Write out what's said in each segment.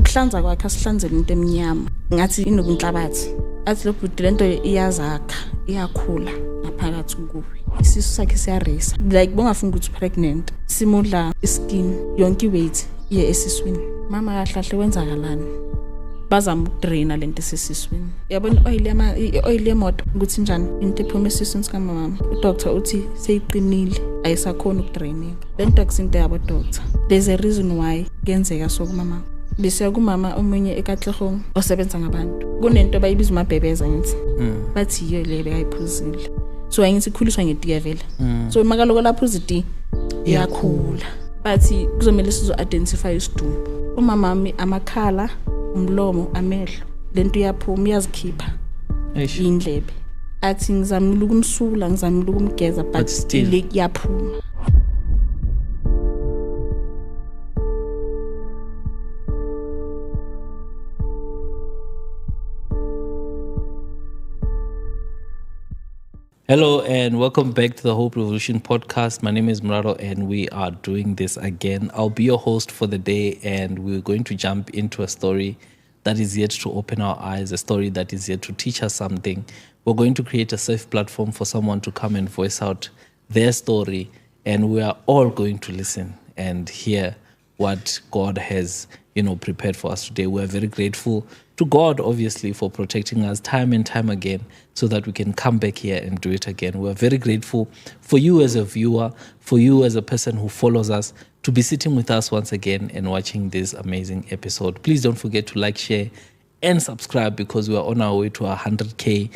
Ngokuhlanza kwakhe asihlanzele into emnyama ngathi inokunhlabathi. Athi lo bhuti lento iyazakha, iyakhula ngaphakathi kuwe. Isisu sakhe siyareyisa. Like bongafuni ukuthi pregnant. Simudla iskin yonke weight iye esiswini. Mama kahle kwenzakalani? Bazama ukudraina lento esisiswini. Yabona oil yama oil yemoto ukuthi njani into ephuma esiswini sikamama. Udoctor uthi seyiqinile ayisakhona ukudraineka. Lento akusinto yabo doctor. There's a reason why kuyenzeka so kumama. Bese kumama omunye eKatlehong osebenza ngabantu. Kunento bayibiza umabhebeza ngithi. Bathi yiyo le bekayiphuzile. So angithi ikhuliswa ngetiya vele. So makaloko laphuza itiya iyakhula. Bathi kuzomela sizo identify isidumbu. Umama wami amakhala, umlomo, amehlo, lento iyaphuma iyazikhipha indlebe. Athi ngizamile ukumsula, ngizamile ukumgeza but still le iyaphuma. Hello and welcome back to the Hope Revolution podcast. My name is Muraro and we are doing this again. I'll be your host for the day and we're going to jump into a story that is yet to open our eyes, a story that is yet to teach us something. We're going to create a safe platform for someone to come and voice out their story, and we are all going to listen and hear what God has, prepared for us today. We are very grateful to God, obviously, for protecting us time and time again so that we can come back here and do it again. We are very grateful for you as a viewer, for you as a person who follows us, to be sitting with us once again and watching this amazing episode. Please don't forget to like, share, and subscribe because we are on our way to 100K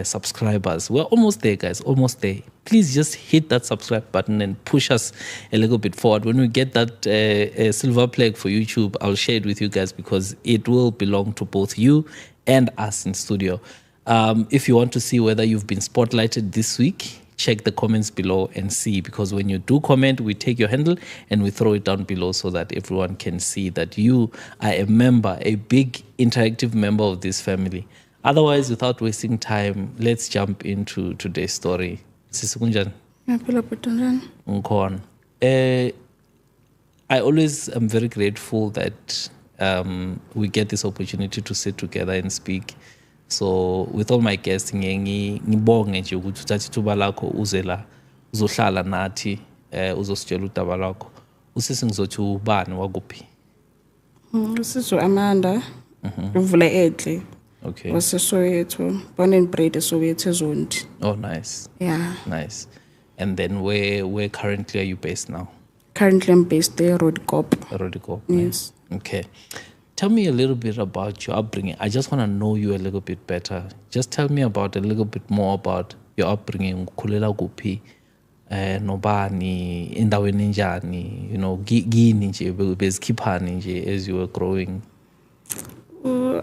subscribers. We're almost there, guys, almost there. Please just hit that subscribe button and push us a little bit forward. When we get that silver plaque for YouTube, I'll share it with you guys because it will belong to both you and us in studio. If you want to see whether you've been spotlighted this week, check the comments below and see, because when you do comment, we take your handle and we throw it down below so that everyone can see that you are a member, a big interactive member of this family. Otherwise, without wasting time, let's jump into today's story. Sisi kunjani? Ngiyaphila bhuti, unjani? Ngikhona. I always am very grateful that we get this opportunity to sit together and speak. So with all my guests, ngibonge nje ukuthi uthathe ithuba lakho uze la uzohlala nathi, uzositshela udaba lwakho. Usisi ngizothi ubani wakuphi? Usisi Amanda, Mvula Enhle. Okay. WaseSoweto, born and bred eSoweto eZondi. Oh, nice. Yeah. Nice. And then where currently are you based now? Currently I'm based there, Roodekop. Roodekop. Yes. Okay. Tell me a little bit about your upbringing. I just want to know you a little bit better. Just tell me about a little bit more about your upbringing. Ukhulela kuphi? Nobani, endaweni enjani, kini nje, bezikhiphani nje as you were growing?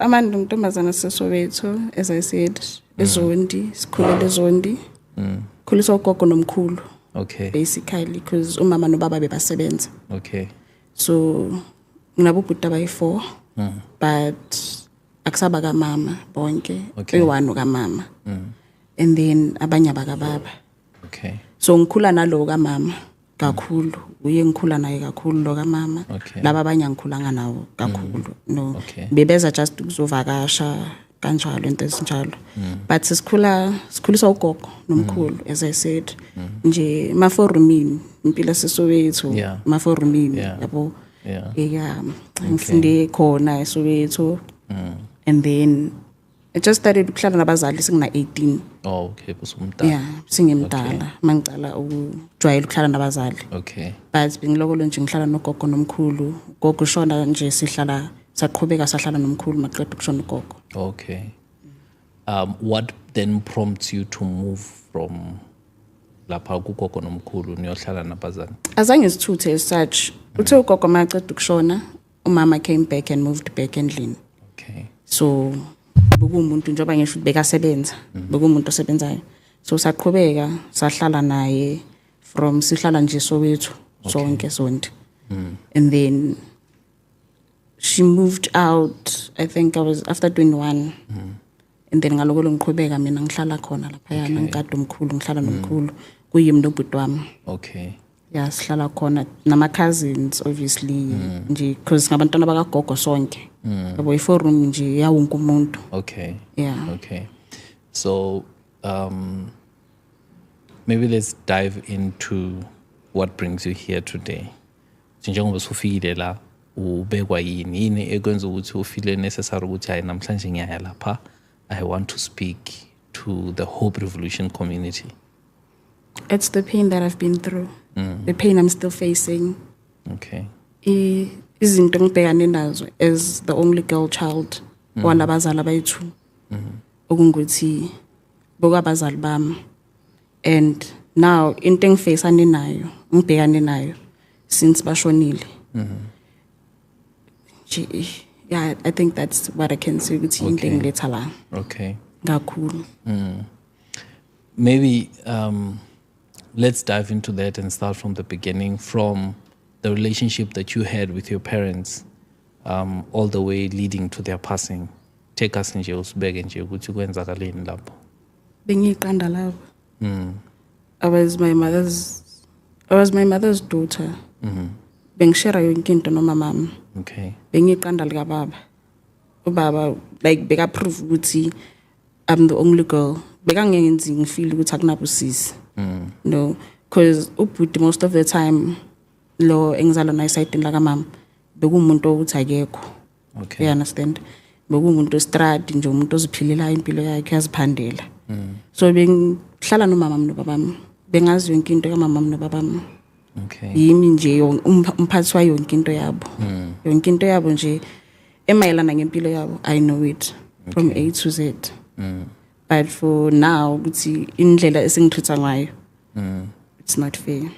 Amanda ntombazana seSoweto, as I said, eZondi, sikhulele eZondi. Khuliswa ugogo nomkhulu. Okay. Basically, because umama nobaba bebasebenza. Okay. So nginabobhuti abayi-4, but akusaba kamama bonke. Okay. Uyi-1 kamama. And then abanye abakababa. Okay. So ngikhula nalo kamama kakhulu. Uye ngikhula naye kakhulu lo kamama. Okay. Laba abanye angikhulanga nawo kakhulu. No. Okay. Bebeza just ukuzovakasha kanjalo into ezinjalo. But sikhuliswa ugogo nomkhulu, as I said. Nje maforumini, impilo seSoweto, maforumini, yabo. Yeah. Yeah, ngifunde khona eSoweto. And then I just started ukuhlala nabazali sengina 18. Oh, okay, usumdala. Yeah, sengimdala. Mangicala ukujwayela ukuhlala nabazali. Okay. But bengilokolo nje ngihlala nogogo nomkhulu. Gogo ushona nje sihlala saqhubeka sahlala nomkhulu maqeda ukushona ugogo. Okay. What then prompts you to move from lapha kugogo nomkhulu niyohlala nabazali? Azange sithuthe as such. Uthe ugogo maqeda ukushona, umama came back and moved back endlini. Okay. So bekuwumuntu njengoba ngisho ukuthi bekasebenza, bekuwumuntu osebenzayo. So saqhubeka sahlala naye from sihlala nje Soweto sonke sonke. And then she moved out, I think I was after 21. And then ngaloko ngiqhubeka mina ngihlala khona lapha yana ngikade umkhulu ngihlala nomkhulu kuyimi nobhuti wami. Okay. Ya, sihlala khona nama cousins obviously nje, because ngabantwana bakagogo sonke, yabo, i-four room nje yawonke umuntu. Yeah. Okay. So maybe let's dive into what brings you here today. Njengoba usufikile la, ubekwa yini? Yini ekwenza ukuthi ufeel necessary ukuthi hayi, namhlanje ngiyaya lapha, I want to speak to the Hope Revolution community? It's the pain that I've been through, the pain I'm still facing. Izinto engibhekane nazo as the only girl child walabazali abayi-two, okungukuthi bokabazali bami, and now into engifacane nayo, ngibhekane nayo since bashonile nje. Yeah, I think that's what I can say ukuthi into engiletha la kakhulu. Maybe let's dive into that and start from the beginning, from the relationship that you had with your parents, all the way leading to their passing. Take us nje, usibeke nje ukuthi kwenzakaleni lapho. Bengiyiqanda labo. I was my mother's daughter. Bengishare yonke into nomamami. Bengiyiqanda likababa. Ubaba like beka-prove ukuthi I'm the only girl. Bekangenzi ngifeel ukuthi akunabusisi, no, because ubhuti most of the time lo engizalwa naye esayidini lakamama bekuwumuntu ukuthi akekho. You understand? Bekuwumuntu westradi nje, umuntu oziphilelayo impilo yakhe, yaziphandela. So bengihlala nomama nobabami, bengazi yonke into kamama nobabami. Yimi nje umphathi wayo yonke into yabo, yonke into yabo nje emayelana ngempilo yabo, I know it from A to Z. But for now ukuthi indlela esingitreat ngayo, it's not fair.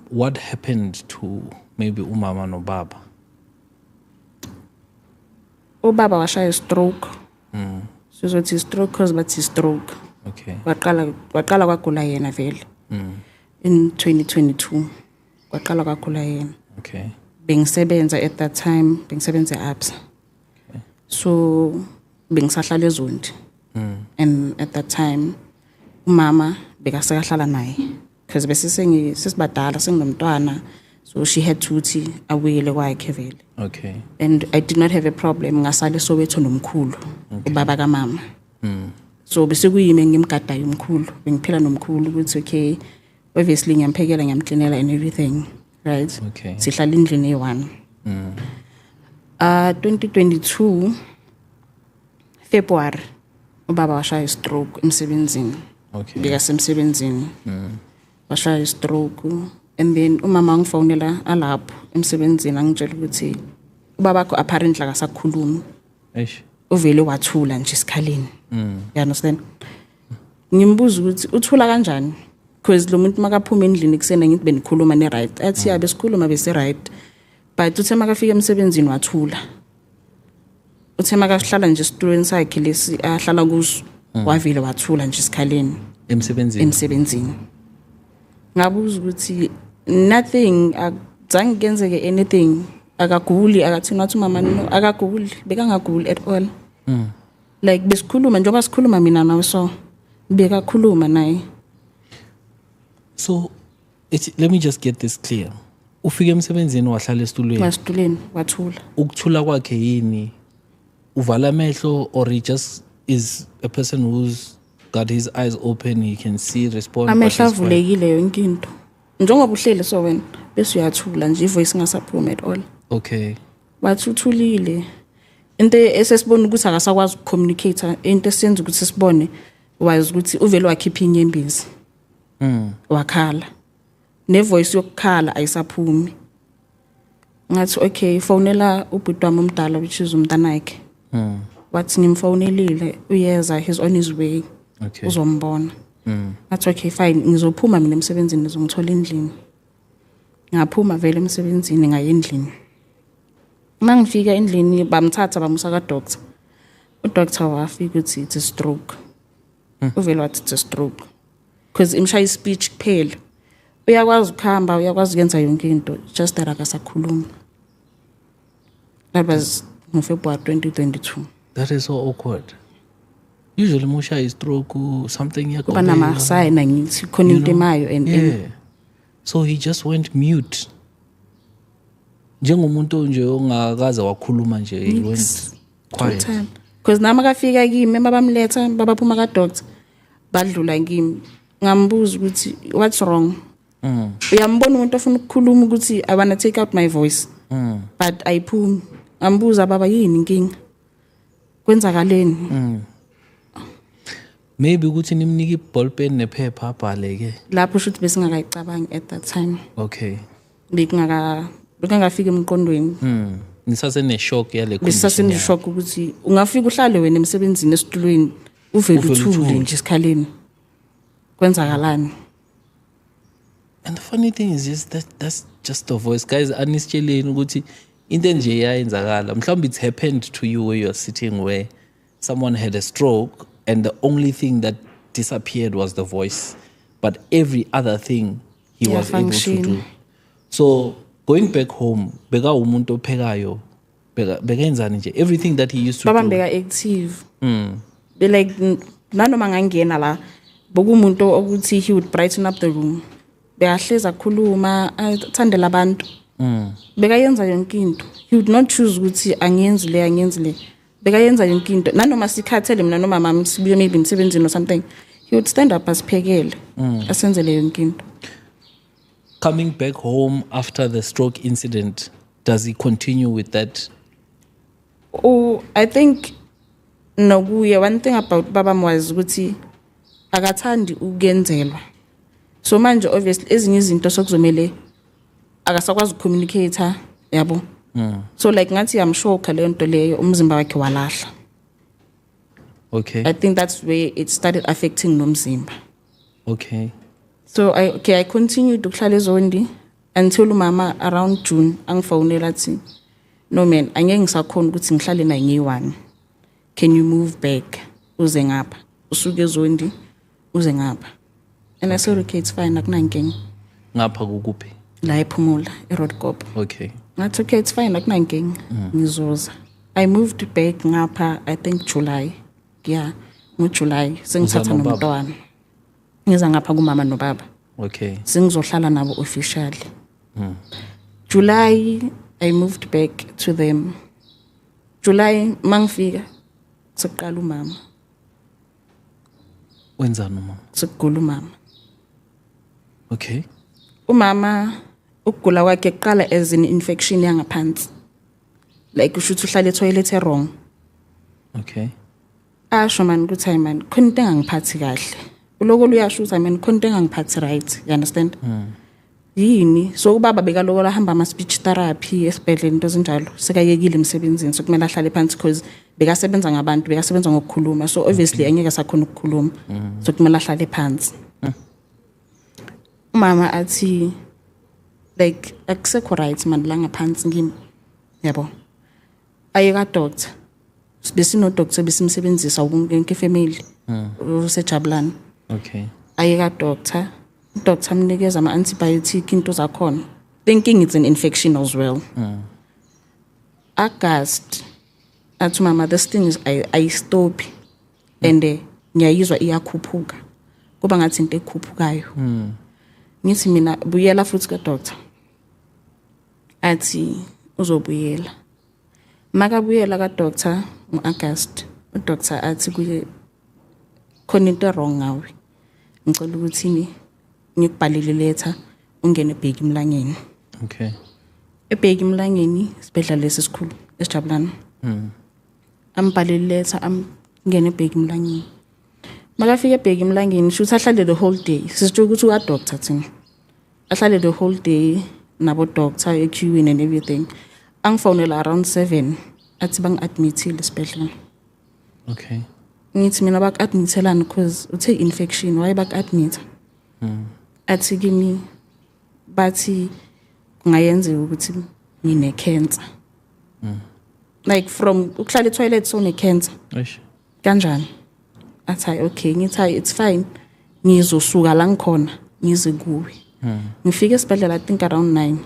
What happened to maybe umama nobaba? Ubaba washaya stroke. Sizothi stroke cause bathi stroke. Waqala kwagula yena vele in 2022, kwaqala kwagula yena. Bengisebenza at that time, bengisebenza e-Absa, so bengisahlala eZondi, and at that time umama bekasekahlala naye because bese sesibadala, senginomntwana, so she had to ukuthi abuyele kwakhe vele. And I did not have a problem, ngasala eSoweto nomkhulu, ubaba kamama. So bese kuyimi engimgadayo umkhulu, bengiphila nomkhulu ukuthi okay, obviously ngiyamphekela, ngiyamklinela and everything, right? Okay. Sihlala endlini eyi-one. 2022 February ubaba washaya stroke emsebenzini. Bekasemsebenzini, washaya stroke, and then umama wangifonela alapho emsebenzini, angitshela ukuthi ubabakho apparently akasakhulumi. Eish. Uvele wathula nje esikhaleni. You understand? Ngimbuza ukuthi uthula kanjani, because lo muntu makaphuma endlini kusena ngithi benikhuluma ne right, athi ya, besikhuluma, bese right, but uthe makafika emsebenzini wathula. Uthe makahlala nje esitulweni sakhe lesi ahlala kuso, wavele wathula nje esikhaleni. Emsebenzini. Emsebenzini. Ngabuza ukuthi nothing, akuzange kenzeke anything, akaguli, akathini? Wathi umama no, akaguli, bekangaguli at all. Like besikhuluma njengoba sikhuluma mina nawe, so bekakhuluma naye. So let me just get this clear. Ufike emsebenzini, wahlala esitulweni. Wasitulweni, wathula. Ukuthula kwakhe yini? Uvala amehlo or he just is a person who's got his eyes open, he can see, respond, but Amehlo he's quiet? Avulekile, yonke into, njengoba uhleli so wena, bese uyathula nje, ivoice ingasaphumi at all. Wathi uthulile. Into esesibona ukuthi akasakwazi ukucommunicate, into esiyenza ukuthi sibone was ukuthi uvele wakhipha inyembezi, wakhala, nevoice yokukhala ayisaphumi. Ngathi okay, fonela ubhuti wami omdala, which is umntanakhe. Wathi ngimfonelile, uyeza, he's on his way. Uzombona. Ngathi okay, fine, ngizophuma mina emsebenzini, ngizongithola endlini. Ngaphuma vele emsebenzini, ngaya endlini. Uma ngifika endlini, bamthatha bamusa ka-doctor. Udoctor wafika ukuthi it's a stroke. Uvele wathi it's a stroke because imshaya ispeech kuphela, uyakwazi ukuhamba, uyakwazi ukwenza yonke into, just that akasakhulumi. That was ngoFebruary 2022. That is so awkward. Usually musha is stroke something Kuba nama-sign, angithi khona into emayo and Yeah. So he just went mute. Njengomuntu nje ongakaze wakhuluma nje, he went quiet. Because nami akafika kimi, babamletha, babaphuma ka-doctor, badlula kimi. Ngambuza ukuthi what's wrong? Uyambona umuntu ofuna ukukhuluma ukuthi I want to take out my voice. But ayiphumi. Ngambuza, baba, yini inkinga? Kwenzakaleni? Maybe ukuthi nimnike i-ball pen nephepha abhale ke. Lapho shuthi besingakayicabangi at that time. Bekungakafiki emqondweni. Nisase shock yale condition. Besasene shock ukuthi ungafika uhlale wena emsebenzini esitulweni uvele Uvele uthule uthule. nje esikhaleni. Kwenzakalani? And the funny thing is just that that's just the voice, guys. Anisitsheleni ukuthi into enje iyayenzakala. Mhlawumbe it's happened to you where you're sitting, where someone had a stroke and the only thing that disappeared was the voice, but every other thing he was able to Iyafunction. Do. So going back home, beka umuntu ophekayo, beka bekenzani nje everything that he used to Baba do. beka active. Be like nanoma ngangena la bokumuntu ukuthi he would brighten up the room. Bekahleza akhuluma, athandela abantu. Bekayenza yonke into. He would not choose ukuthi angiyenzi le, angiyenzi le. Bekayenza yonke into. Nanoma sikhathele mina noma mama sibuye maybe emsebenzini or something, he would stand up asiphekele. Asenzele yonke into. Coming back home after the stroke incident, does he continue with that? Oh, I think nokuye one thing about baba was ukuthi akathandi ukuyenzelwa. So manje obviously ezinye izinto sokuzomele akasakwazi ukucommunicate, yabo. So like ngathi yamshoka leyo nto leyo, umzimba wakhe walahla. I think that's where it started affecting nomzimba. So I continued ukuhlala eZondi until umama around June angifonela athi, no man, angeke ngisakhona ukuthi ngihlale naye ngiyi-one. Can you move back uze ngapha? Usuke eZondi uze ngapha. And I said, okay, it's fine, akunankinga. Ngapha kukuphi? La ePhumula, eRoodkop. Ngathi okay, it's fine, akunankinga. Ngizoza. I moved back ngapha I think July. Yeah, ngoJuly sengithatha Uza nobaba? nomntwana. Ngiza ngapha kumama nobaba. Sengizohlala nabo officially. July I moved back to them. July mangifika sekuqala umama. Wenzani umama? Sekugula umama. Umama ukugula kwakhe kuqala as an infection yangaphansi. Like usho ukuthi uhlala etoilet wrong. Asho man ukuthi hayi man, khona into engangiphathi kahle. Uloko luyasho ukuthi hayi man, khona into engangiphathi right, you understand? Yini? So ubaba bekalokola ahamba ama speech therapy esibhedlela into ezinjalo. Sekayekile emsebenzini, so kumele ahlale phansi because bekasebenza ngabantu, bekasebenza ngokukhuluma. So obviously angeke asakhona ukukhuluma. So kumele ahlale phansi. Umama athi like akusekho right man la ngaphansi kimi. Yabo. Aye ka doctor. Besino doctor besimsebenzisa yonke family. Usejabulani. Aye ka doctor. Doctor amnikeza ama antibiotic into zakhona, thinking it's an infection as well. August athi mama, this thing is I stop and ngiyayizwa iyakhuphuka. Kuba ngathi into ekhuphukayo. Ngithi mina buyela futhi ka doctor. Athi uzobuyela. Makabuyela ka doctor ngoAugust, udoctor athi kuye khona into wrong ngawe. Ngicela ukuthi ni ngikubhalele letter ungene eBheki Mlangeni. EBheki Mlangeni isibhedlela lesi esikhulu esijabulana. Ambhalele letter amngene eBheki Mlangeni. Makafika eBheki Mlangeni shuthi ahlale the whole day. Sisitsho ukuthi uka doctor thina. Ahlale the whole day nabo doctor equeuing and everything. Angifonela around 7 athi bangi-admit-ile esibhedlela. Ngithi mina baku-admit-elani because uthe infection, why baku-admit-a? Athi kimi bathi kungayenzeka ukuthi ngine cancer. Like from ukuhlala etoilet so ne cancer. Eish. Kanjani? Athi hayi okay, ngithi hayi it's fine. Ngizosuka la ngikhona ngize kuwe. Ngifike esibhedlela I think around 9.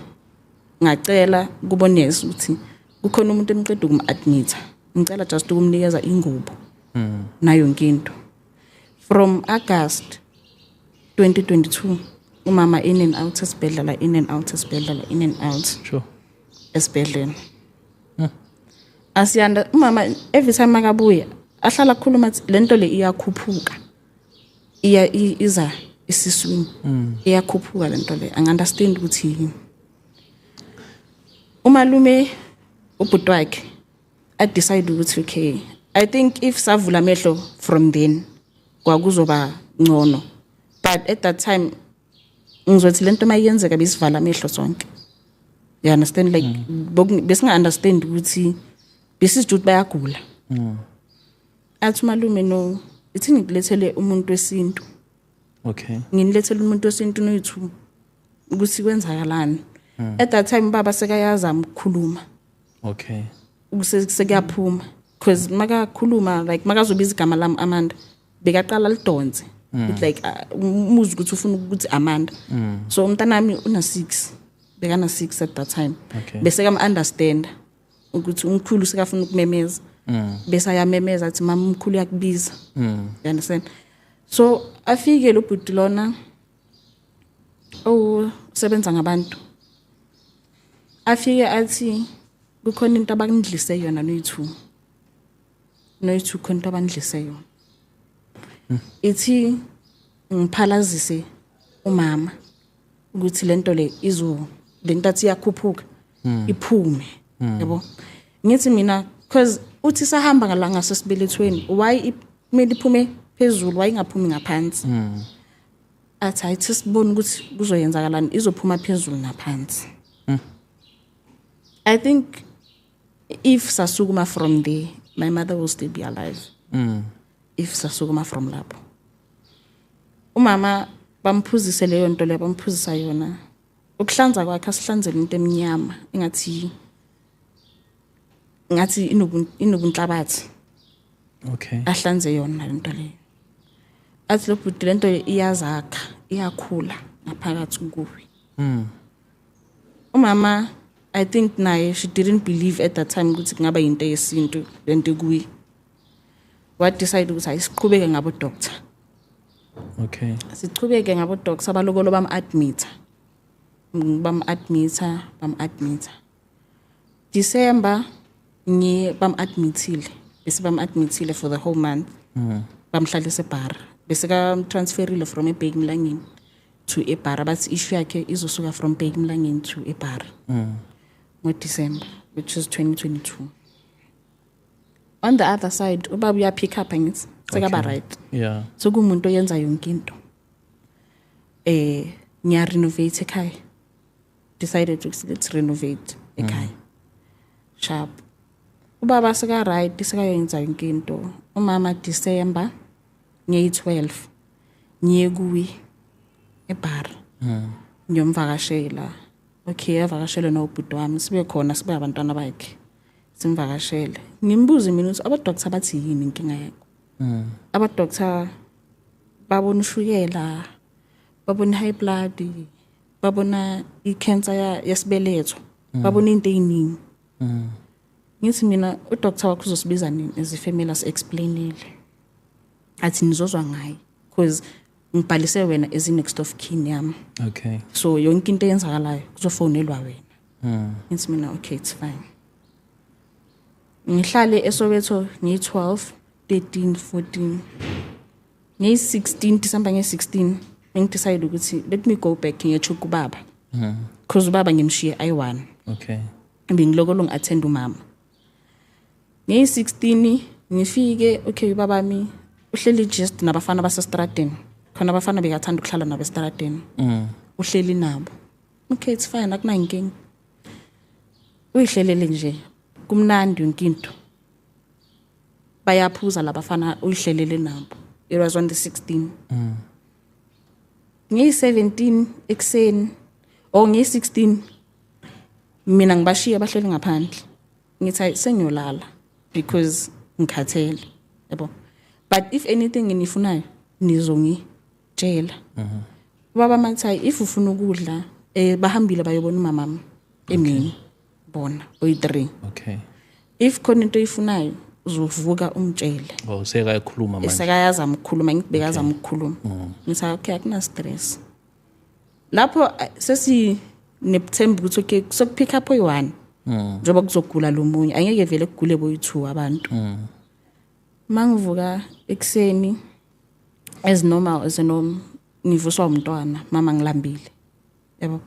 Ngacela kubonesa ukuthi kukhona umuntu eniqeda ukum-admit-a. Ngicela just ukumnikeza ingubo. Nayo yonke into. From August 2022 umama in and out esibhedlela, in and out esibhedlela, in and out esibhedlela. Asiyanda umama every time makabuya ahlala khuluma athi lento le iyakhuphuka, iya iza esiswini, iyakhuphuka lento le, angi-understand ukuthi yini. Umalume ubhuti wakhe a-decide ukuthi okay, I think if savula amehlo from then kwakuzoba ngcono, but at that time ngizothi lento mayiyenzeka besivala amehlo sonke, you understand, like besinga-understand ukuthi besizitsho ukuthi bayagula. Athi umalume no, ithi ngikulethele umuntu wesintu. Nginilethele umuntu wesintu noyi-two ukuthi kwenzakalani. At that time baba sekayazama ukukhuluma. Sekuyaphuma because makakhuluma, like makazobiza igama lami Amanda, bekaqala lidonse. It's like umuzwa ukuthi ufuna ukuthi Amanda. So umntanami una 6, bekana 6 at that time. Bese kam understand ukuthi umkhulu sekafuna ukumemeza. Bese ayamemeza athi mama umkhulu uyakubiza. You understand? So afike lo bhuti lona oh usebenza ngabantu. Afike athi kukhona into abangidlise yona noyi-2. Noyi-2 khona into abangidlise yona. Ithi ngiphalazise umama ukuthi lento le izo lento athi iyakhuphuka iphume, yabo. Ngithi mina because uthi sahamba ngala ngasesibelethweni, why kumele iphume phezulu, why ingaphumi ngaphansi? Athi hayi sisibone ukuthi kuzoyenzakalani, izophuma phezulu naphansi. I think if sasukuma from there, my mother will still be alive. If sasukuma from lapho. Umama bamphuzise leyo nto leyo, bamphuzisa yona. Ukuhlanza kwakhe asihlanzele into eminyama engathi ngathi inobunhlabathi. Ahlanze yona lento leyo. Athi lo bhuti lento iyazakha, iyakhula ngaphakathi kuwe. Umama I think naye she didn't believe at that time ukuthi kungaba into yesintu lento kuyi. Wa decide ukuthi ayisiqhubeke ngabo doctor. Siqhubeke ngabo doctor abalokolo bam-admit. Bam-admit, bam-admit. December ngi bam-admitile. Bese bam-admitile for the whole month. Bamhlalise eBara. Bese ka transferile from eBheki Mlangeni to eBara, bathi issue yakhe izosuka from Bheki Mlangeni to eBara. Ngo December, which is 2022. On the other side, ubaba uya pick up angithi sekaba right. So kumuntu oyenza yonke into. Ngiya renovate ekhaya. Decided to let's renovate ekhaya. Sharp. Ubaba seka right, sekayenza yonke into. Umama December ngeyi-12 ngiye kuyi eBara. Ngiyomvakashela. Okay, avakashele nobhuti wami, sibe khona sibe abantwana bakhe. Simvakashele. Ngimbuze mina ukuthi abadoctor bathi yini inkinga yakho? Abadoctor babona ushukela, babona high blood, babona i-cancer yesibeletho, babona into eziningi. Ngithi mina udoctor wakho uzosibiza nini as ifamily as-explainile. Athi nizozwa ngaye because ngibhalise wena as next of kin yami. So yonke into eyenzakalayo kuzofonelwa wena. Ngithi mina okay, it's fine. Ngihlale eSoweto ngiyi-12, 13, 14. Ngiyi-16 December, ngiyi-16 ngidecide ukuthi let me go back ngiyocheck ubaba. Because ubaba ngimshiye ayi-1. Bengilokolo ngi-attend umama. Ngiyi-16 ngifike, okay, ubaba mi uhleli just nabafana basestradeni. Khona abafana bekathanda ukuhlala nabo estradeni. Uhleli nabo. Okay, it's fine, akunankinga. Uyihlelele nje kumnandi yonke into. Bayaphuza labafana, uyihlelele nabo. It was on the 16. Ngiyi-17 ekuseni or ngiyi-16 mina ngibashiya bahleli ngaphandle. Ngithi hayi sengiyolala because ngikhathele, yabo. But if anything nginifunayo nizongitshela. Baba mathi hayi if ufuna ukudla bahambile bayobona umamami emini bona oyi-3. If khona into oyifunayo Uzovuka umtshele. Oh, sekayakhuluma manje. Sekayazama ukukhuluma, ngithi bekazama ukukhuluma. Ngithi okay, akuna stress. Lapho sesi nethemba ukuthi okay, sokupick up oyi-1. Njengoba kuzogula lo munye, angeke vele kugule boyi-2 abantu. Mangivuka ekuseni as normal as normal, ngivuswa umntwana, mama ngilambile. Yabo.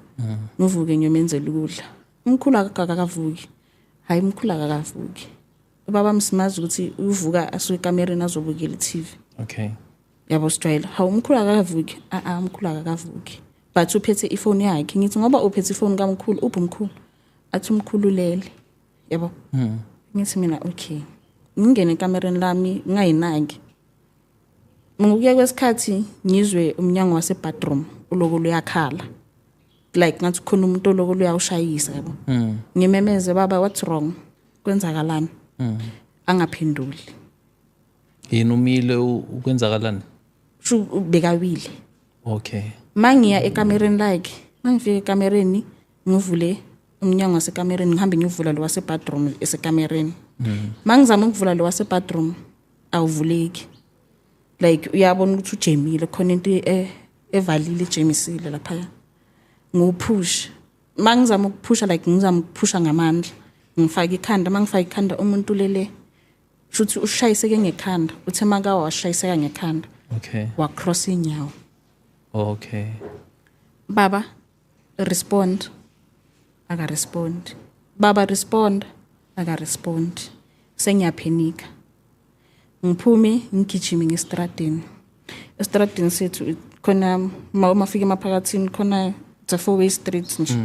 Ngivuke ngiyomenzela ukudla. Umkhulu akakavuki. Hayi, umkhulu akakavuki. Ubaba msimazi ukuthi uvuka asuke ekamereni azobukela i-TV. Okay. Yabo, sijwayele. Hawu, umkhulu akakavuki. A umkhulu akakavuki. But uphethe ifoni yakhe. Ngithi ngoba uphethe ifoni kamkhulu, uphi umkhulu? Athi umkhulu ulele. Yabo. Ngithi mina okay. Ngingene ekamereni lami ngingayinaki. Ngokuya kwesikhathi ngizwe umnyango wase bathroom uloko luyakhala. Like ngathi khona umuntu oloko luyawushayisa, yabo. Ngimemeze, baba, what's wrong? Kwenzakalani? Angaphenduli. Yena umile, ukwenzakalani? Shu bekawile. Okay. Mangiya ekamereni lakhe, mangifika ekamereni ngivule umnyango wasekamereni, ngihambe ngivula lo wase bathroom esekamereni. Mangizama ukuvula lo wase bathroom awuvuleki. Like uyabona ukuthi ujemile, khona into evalile, ejemisile lapha. Ngiwupush. Mangizama ukuphusha, like ngizama ukuphusha ngamandla. Ngifaka ikhanda, mangifaka ikhanda umuntu lele, shuthi ushayiseke ngekhanda, uthe makawa washayiseka ngekhanda. Okay. Wacross inyawo. Okay. Baba, respond. Aka respond. Baba, respond. Aka respond. Sengiyaphenika. Ngiphume ngigijime ngestradini. Estradini sethu khona uma ufika emaphakathini khona, it's a four way street nje.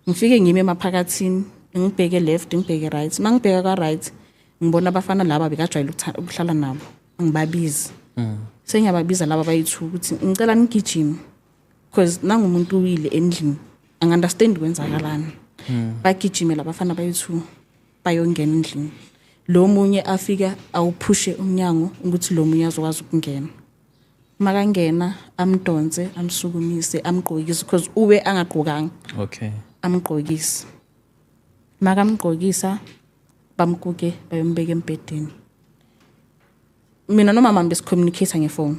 Ngifike ngime emaphakathini, ngibheke left, ngibheke right. Mangibheka ka right ngibona abafana laba bekajwayele ukuhlala nabo. Ngibabiza. Sengiyababiza laba bayi-2 ukuthi ngicela nigijime because nangumuntu uwile endlini, angi-understand kwenzakalani. Bagijime labafana bayi-2 bayongena endlini. Lo munye afika awuphushe umnyango ukuthi lo munye azokwazi ukungena. Makangena amdonse, amsukumise, amgqokise because ube angagqokanga. Okay. Amgqokise. Makamgqokisa bamkuke bayombeka embhedeni. Mina noma mama besicommunicate ngefone.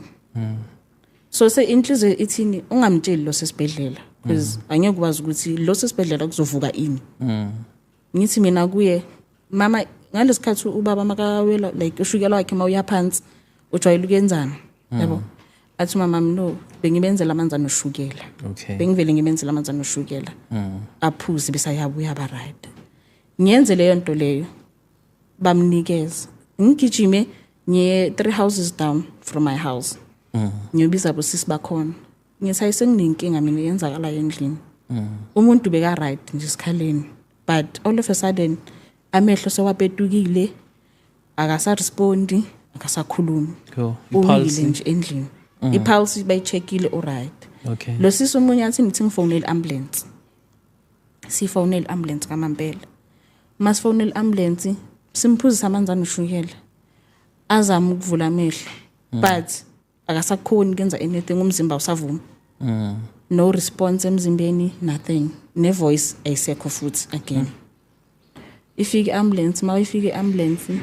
So se inhliziyo ithini, ungamtsheli lo sesibhedlela because angeke ukwazi ukuthi lo sesibhedlela kuzovuka ini. Ngithi mina kuye, mama, ngalesikhathi ubaba makawela, like ushukela wakhe mawuya phansi ujwayele ukuyenzana, yabo. Athi mama, no, bengibenzela amanzi anoshukela. Okay. Bengivele ngibenzela amanzi anoshukela. Aphuze bese ayabuya ba right. Ngiyenze leyo nto leyo, bamnikeza. Ngigijime ngiye 3 houses down from my house. Ngiyobiza bosisi bakhona. Ngithi ayisenginenkinga mina yenzakala endlini. Umuntu beka right nje esikhaleni, but all of a sudden amehlo sewapetukile, akasarespondi, akasakhulumi. Cool. Uwile I-pulse. nje endlini. I-pulse bayicheckile, alright. Okay. Lo sisi omunye athi ngithi ngifonele ambulance. Sifonele ambulance kamampela. Masifonele ambulance simphuzisa amanzi anoshukela. Azama ukuvula amehlo but akasakhoni kenza anything, umzimba usavuma. No response emzimbeni, nothing. Ne voice ayisekho futhi again. Ifike ambulance, mawifike ambulance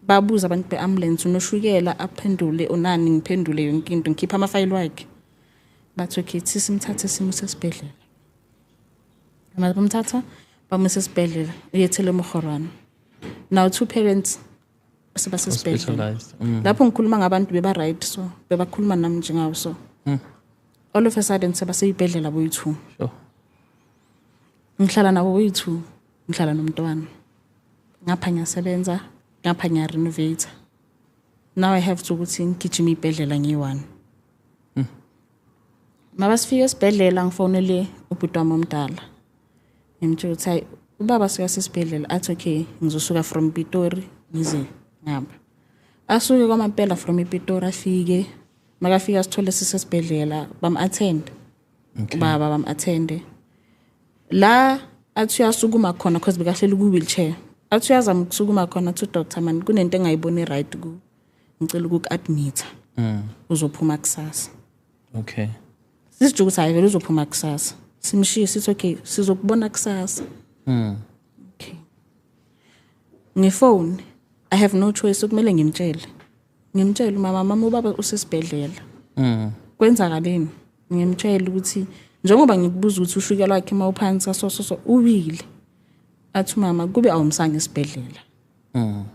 babuza abantu beambulance unoshukela, aphendule unani, ngiphendule yonke into, ngikhipha amafayili wakhe. Bathi okay, simthathe simuse esibhedlela. Manje bamthatha bamuse esibhedlela, uyethele emhorwana. Now two parents sebasesibhedlela. Hospitalized. Lapho ngikhuluma ngabantu beba right, so bebakhuluma nami njengawo, so all of a sudden sebaseyibhedlela boyi-2. Sure. Ngihlala nabo boyi-2, ngihlala nomntwana. Ngapha ngiyasebenza, ngapha ngiyarenovate. Now I have to ukuthi ngigijime ibhedlela ngiyi-1. Mabasifika esibhedlela ngifonele ubhuti wami omdala. Ngimtshela ukuthi hayi, ubaba suka sesibhedlela, athi okay, ngizosuka from Pitori ngize ngapha. Asuke kwamampela from iPitori afike, makafika sithole sisesibhedlela, bam-attend. Okay. Ubaba bam-attende. La athi uyasukuma khona because bekahleli ku-wheelchair. Athi uyazama ukusukuma khona, athi doctor man kunento engayiboni right ku. Ngicela ukuku-admit. Uzophuma kusasa. Okay. Sisijike ukuthi hayi vele uzophuma kusasa. Simshiye sithi okay, sizokubona kusasa. Okay. Ngefone I have no choice, kumele ngimtshele umama, mama, ubaba usesibhedlela, kwenzakaleni? Ngimtshele ukuthi njengoba ngikubuza ukuthi ushukela wakhe mawuphansi so so so uwile. Athi umama kube awumsanga esibhedlela,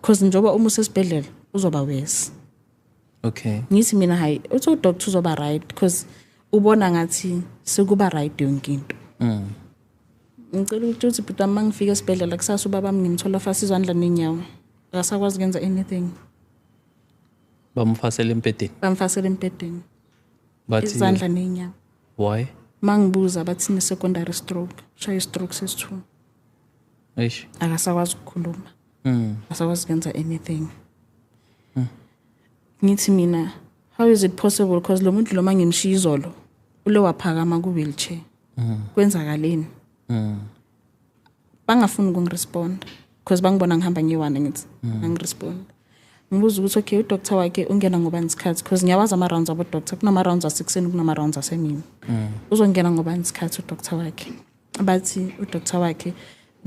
because njengoba uma usesibhedlela uzoba worse. Ngithi mina hayi, uthi udoctor uzoba right because ubona ngathi sekuba right yonke into. Ngicela ukuthi bhuti wami, mangifika esibhedlela kusasa, ubaba wami ngimthola fast izandla nenyawo, akasakwazi ukwenza anything. Bamfasela embhedeni? Bamfasela embhedeni. Bathi izandla nenyawo. Why? Mangibuza bathi ne-secondary stroke, shaya i-stroke sesi-two. Eish. Akasakwazi ukukhuluma, akasakwazi ukwenza anything. Ngithi mina, how is it possible? Because lo muntu lo mangimshiya izolo ule waphakama ku-wheelchair, kwenzakaleni? Bangafuni ukungirespond because bangibona ngihamba ngiyi-one. Ngithi angirespond, ngibuza ukuthi okay, udoctor wakhe ungena ngobani isikhathi, because ngiyawazi ama-rounds abo-doctor, kunama-rounds asekuseni, kunama-rounds asemini. Uzongena ngobani isikhathi udoctor wakhe? Bathi udoctor wakhe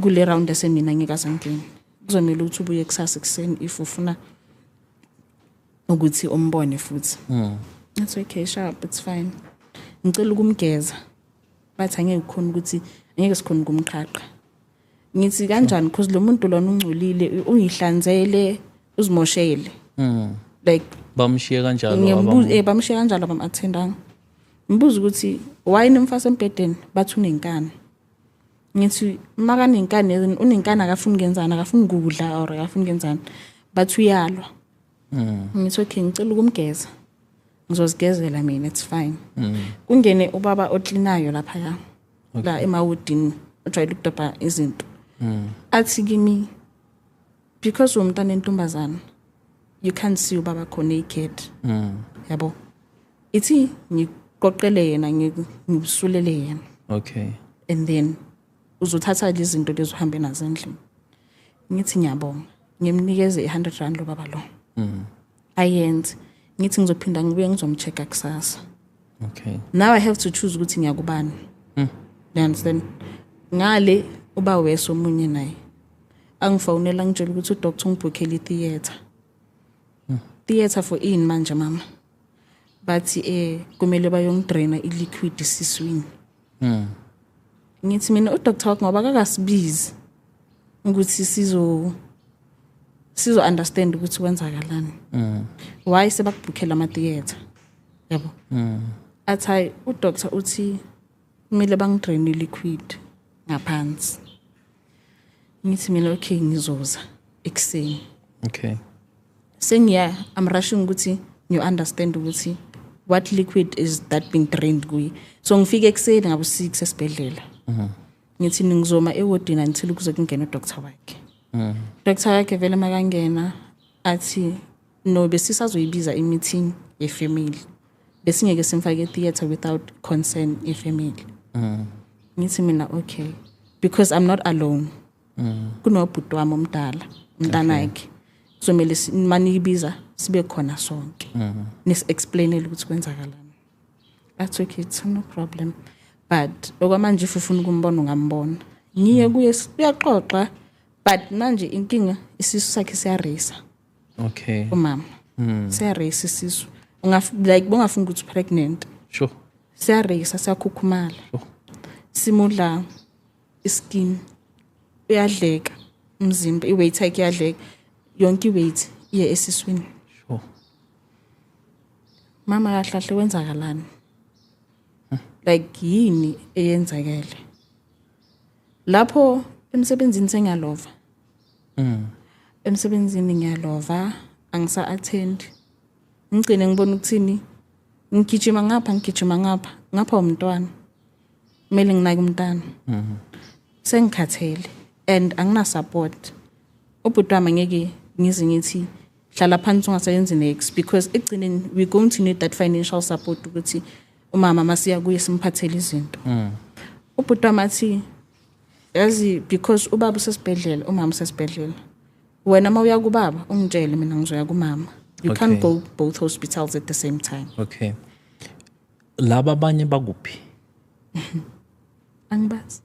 kule round esemini angeke aze angene, kuzomele ukuthi ubuye kusasa ekuseni if ufuna ukuthi umbone futhi. It's okay, sharp, it's fine. Ngicela ukumgeza, bathi angeke kukhona ukuthi angeke sikhona ukumqhaqha. Ngithi kanjani? Because lo muntu lona ungcolile, uyihlanzele, uzimoshele, like Bamshiye kanjalo? Ngiyambuza, bamshiya kanjalo, bam-attendanga. Ngibuza ukuthi why nimfase embhedeni? Bathi unenkani. Ngithi makanenkani, unenkani akafuni kenzani? Akafuni kudla or akafuni kenzani? Bathi uyalwa. Ngithi okay, ngicela ukumgeza, ngizozigezela mina, it's fine. Kungene ubaba oklinayo laphaya la emawodini, ojwayele ukudobha izinto, athi kimi, because umntana entombazana, you can't see ubaba kho naked, yabo, ithi ngiqoqele yena, ngisulele yena. And then uzothatha lezi zinto lezi uhambe nazo endlini. Ngithi ngiyabonga, ngimnikeze i-R100 lo baba lo, ayenze. Ngithi ngizophinda ngibuye ngizomcheck-a kusasa. Now I have to choose ukuthi ngiyakubani, you understand? Ngale uba wese omunye naye angifonela, ngitshela ukuthi udoctor ungibhukhele i-theatre. Theatre for ini manje mama? Bathi kumele bayongidraina i-liquid esiswini. Ngithi mina udoctor wakho ngoba akakasibizi ukuthi sizo understand ukuthi kwenzakalani, why sebakubhukhela ama-theatre, yabo? Athi hayi, udoctor uthi kumele bangidrain i-liquid ngaphansi. Ngithi mina okay, ngizoza ekuseni. Sengiya, I'm rushing ukuthi ngiyo-understand ukuthi what liquid is that being drained kuye. So ngifike ekuseni ngabo 6 esibhedlela. Ngithi ngizoma ewodini until kuze kungena udoctor wakhe. Doctor wakhe vele makangena athi no, besisazoyibiza i-meeting yefamily, besingeke simfake e-theatre without concern yefamily. Ngithi mina okay, because I'm not alone, kunobhuti wami omdala, umntanakhe, kuzomele maniyibiza sibe khona sonke, nisi-explainele ukuthi kwenzakalani. Athi okay, it's no problem, but okwamanje if ufuna ukumbona ungambona. Ngiye kuye, uyaxoxa, but manje inkinga isisu sakhe siyareyisa. Umama siyareyisa isisu. Like bongafuni ukuthi pregnant. Siyareyisa, siyakhukhumala. Simudla iskin, uyadleka umzimba, i-weight yakhe iyadleka yonke, i-weight iye esiswini. Mama, kahle kahle kwenzakalani? Like yini eyenzakele lapho emsebenzini? Sengiyalova emsebenzini, ngiyalova, angisa-attend. Ngigcine ngibona ukuthini, ngigijima ngapha, ngigijima ngapha, ngapha umntwana, kumele nginake umntana, sengikhathele and angina support. Ubhuti wami angeke ngize ngithi hlala phansi ungasebenzi next, because ekugcineni we going to need that financial support ukuthi umama masiya kuye simphathele izinto. Ubhuti wami athi yazi, because ubaba usesibhedlela, umama usesibhedlela, wena uma uya kubaba ungitshele, mina ngizoya kumama. You can't go both hospitals at the same time. Okay, laba abanye bakuphi? Angibazi.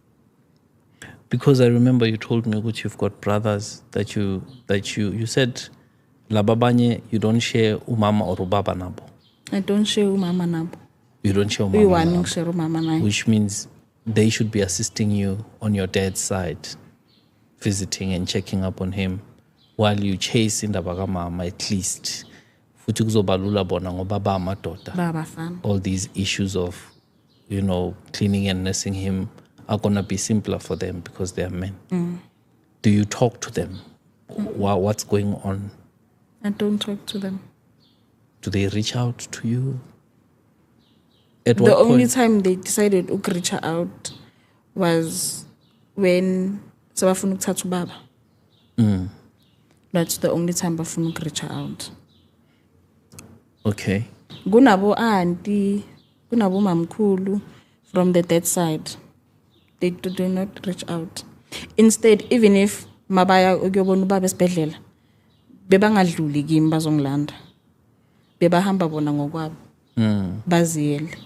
Because I remember you told me ukuthi you've got brothers that you said Laba abanye you don't share umama or ubaba nabo? I don't share umama nabo. You don't share umama Uyi-one nabo. Ngishare umama naye. Which means they should be assisting you on your dad's side, visiting and checking up on him while you chase indaba kamama at least. Futhi kuzoba lula bona ngoba ba amadoda. Babafana. All these issues of cleaning and nursing him are going to be simpler for them because they are men. Do you talk to them? What's going on? I don't talk to them. Do they reach out to you? At The what only point? Time they decided reach out was when sebafuna ukuthatha ubaba. That's the only time bafuna reach out. Kunabo auntie, kunabo mamkhulu from the dead side. They do not reach out. Instead, even if mabaya ukuyobona ubaba esibhedlela, bebangadluli kimi bazongilanda. Bebahamba bona ngokwabo. Baziyele.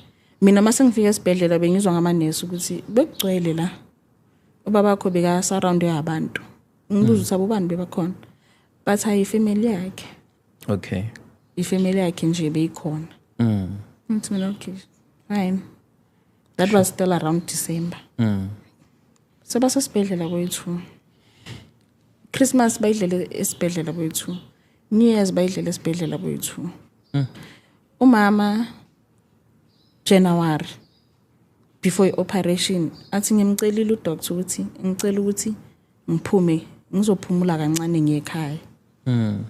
Mina mase ngifika esibhedlela bengizwa ngamanesi ukuthi bekugcwele la. Ubaba wakho beka surround abantu. Ngibuza ukuthi abobani bebakhona. But hayi, ifamily yakhe. Ifamily yakhe nje beyikhona. Ngithi mina, okay, fine. That was still around December. Sebasesibhedlela boyi-2. Christmas bayidlele esibhedlela boyi-2. New Year's bayidlele esibhedlela boyi-2. Umama January before i-operation athi ngimcelile udoctor ukuthi ngicela ukuthi ngiphume ngizophumula kancane ngiye ekhaya.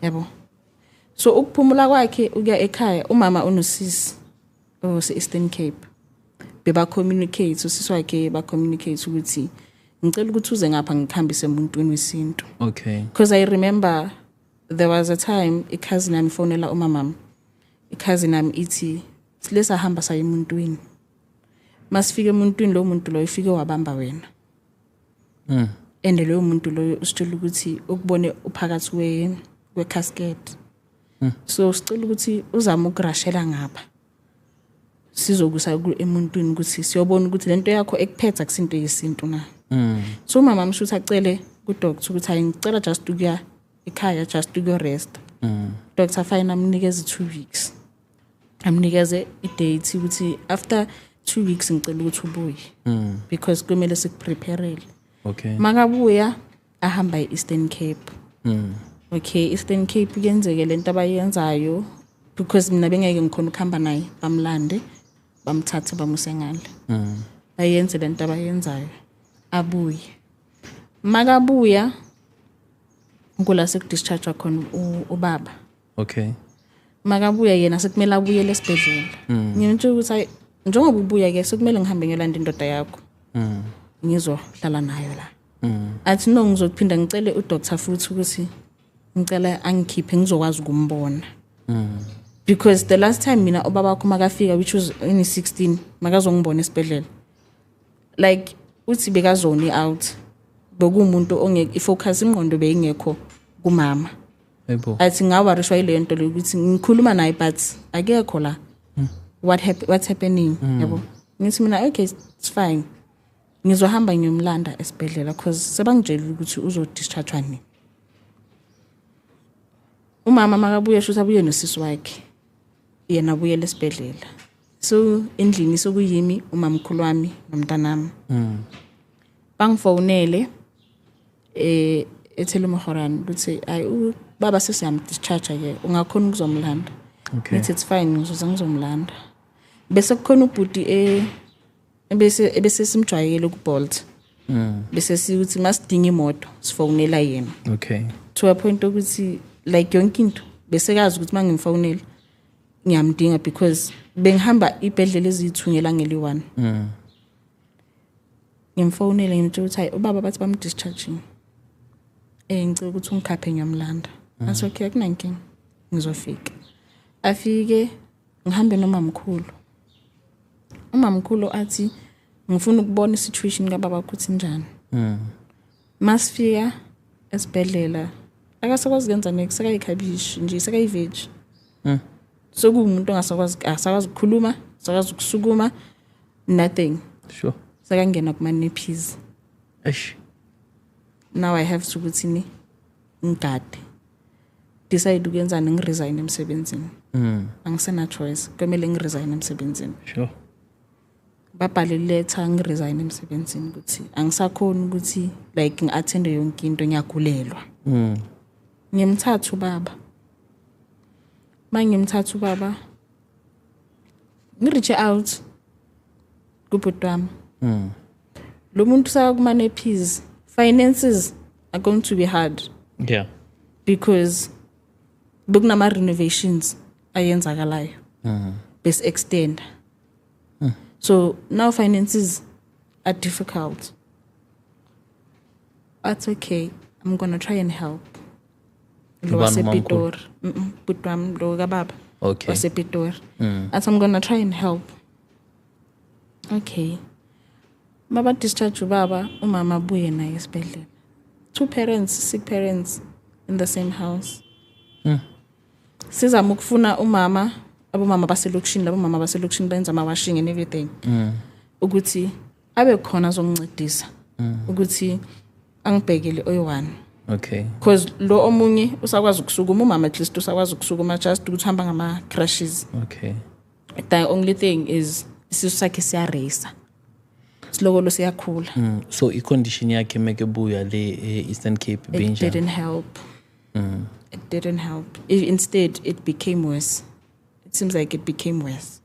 Yabo. So ukuphumula kwakhe ukuya ekhaya, umama unosisi ose Eastern Cape. Beba communicate, usisi wakhe ba communicate ukuthi ngicela ukuthi uze ngapha ngikhambise emuntwini wesintu. Because I remember there was a time i-cousin yami ifonela umamam. I-cousin yami ithi silesahamba saye emuntwini. Masifike emuntwini, lo muntu loyo ifike wabamba wena. And loyo muntu loyo usitshela ukuthi ukubone uphakathi kwe casket. So sicela ukuthi uzame ukurashela ngapha. Sizokusa emuntwini ukuthi siyobona ukuthi lento yakho ekuphetha kusinto yesintu na. So umama msho ukuthi acele ku doctor ukuthi hayi, ngicela just ukuya ekhaya, just ukuyo rest. Doctor fine, amnikeze 2 weeks. Amnikeze i-date ukuthi after 2 weeks ngicela ukuthi ubuye. Because kumele sikupreparele. Makabuya ahamba e-Eastern Cape. Okay, Eastern Cape kuyenzeke lento abayenzayo because mina bengeke ngikhona ukuhamba naye, bamlande bamthathe bamuse ngale. Bayenze lento abayenzayo. Abuye. Makabuya kula sekudischarge khona ubaba. Makabuya yena sekumele abuyele esibhedlela. Ngimtshela ukuthi hayi, njengoba ubuya ke sekumele ngihambe ngiyolanda indoda yakho. Ngizohlala nayo la. Athi no, ngizophinda ngicele udoctor futhi ukuthi ngicela angikhiphe ngizokwazi ukumbona. Because the last time mina ubaba wakho makafika, which was in 16, makazongibona esibhedlela. Like uthi bekazone out. Bekuwumuntu ongeke ifocus, ingqondo beyingekho kumama. Yebo. Athi ngawarishwa ile nto le ukuthi ngikhuluma naye but akekho la. What's happening? Yabo. Ngithi mina, okay, it's fine. Ngizohamba ngiyomlanda esibhedlela because sebangitshela ukuthi uzodischarge nini. Umama makabuye shuthi abuye nosisi wakhe. Yena abuyele esibhedlela. So endlini sokuyimi, umamkhulu wami nomntanami. Bangifonele eThelemogoran ukuthi ayi, ubaba sesiyamdischarge ke, ungakhona ukuzomlanda. Ngithi it's fine, ngizoza ngizomlanda. Bese kukhona ubhuti ebese simjwayele ku Bolt. Bese sithi masidinga imoto sifonela yena. To a point ukuthi like yonke into bese kazi ukuthi mangimfonela ngiyamdinga because bengihamba ibhedlela eziyi-2 ngelanga eli-1. Ngimfonele ngimtshela ukuthi hayi, ubaba bathi bamdischarge. Ngicela ukuthi ungikhaphe ngiyomlanda. Athi okay, akunankinga, ngizofika. Afike ngihambe nomamkhulu. Umamkhulu athi ngifuna ukubona isituation kababa ukuthi njani. Masifika esibhedlela akasakwazi kwenza next, sekayikhabishi nje, sekayiveg. Sekuwumuntu ongasakwazi, akasakwazi ukukhuluma, akasakwazi ukusukuma, nothing. Sekangena kuma nappies. Eish. Now I have to ukuthi ni ngigade. Decide ukwenzani, ngiresign emsebenzini. Angisena choice, kumele ngiresign emsebenzini. Babhale letter, ngiresign emsebenzini ukuthi angisakhoni ukuthi like ngi-attende yonke into, ngiyagulelwa. Ngimthatha ubaba, mangimthatha ubaba, ngireach out kubhuti wami. Lo muntu sakakumane-nappies, finances are going to be hard because bekunama-renovations ayenzakalayo, bese extend, so now finances are difficult. That's okay, I'm gonna try and help lo Ubani, umamkhulu? wasePitori. Bhuti wami lo kababa wasePitori. Athi, "I'm gonna try and help." Okay, baba discharge ubaba, umama abuye naye esibhedlela. Two parents, sick parents in the same house. Sizama ukufuna umama, abomama baselokishini, labo mama baselokishini benza ama-washing and everything, ukuthi abe khona azongincedisa ukuthi angibhekele oyi-one, because lo omunye usakwazi ukusukuma, umama at least usakwazi ukusukuma, just ukuthi uhamba ngama-crutches. The only thing is isisu sakhe siyareyisa, silokolo siyakhula. So i-condition yakhe mekebuya le e-Eastern Cape It benjani? didn't help. It didn't help. Instead it became worse. It seems like it became worse.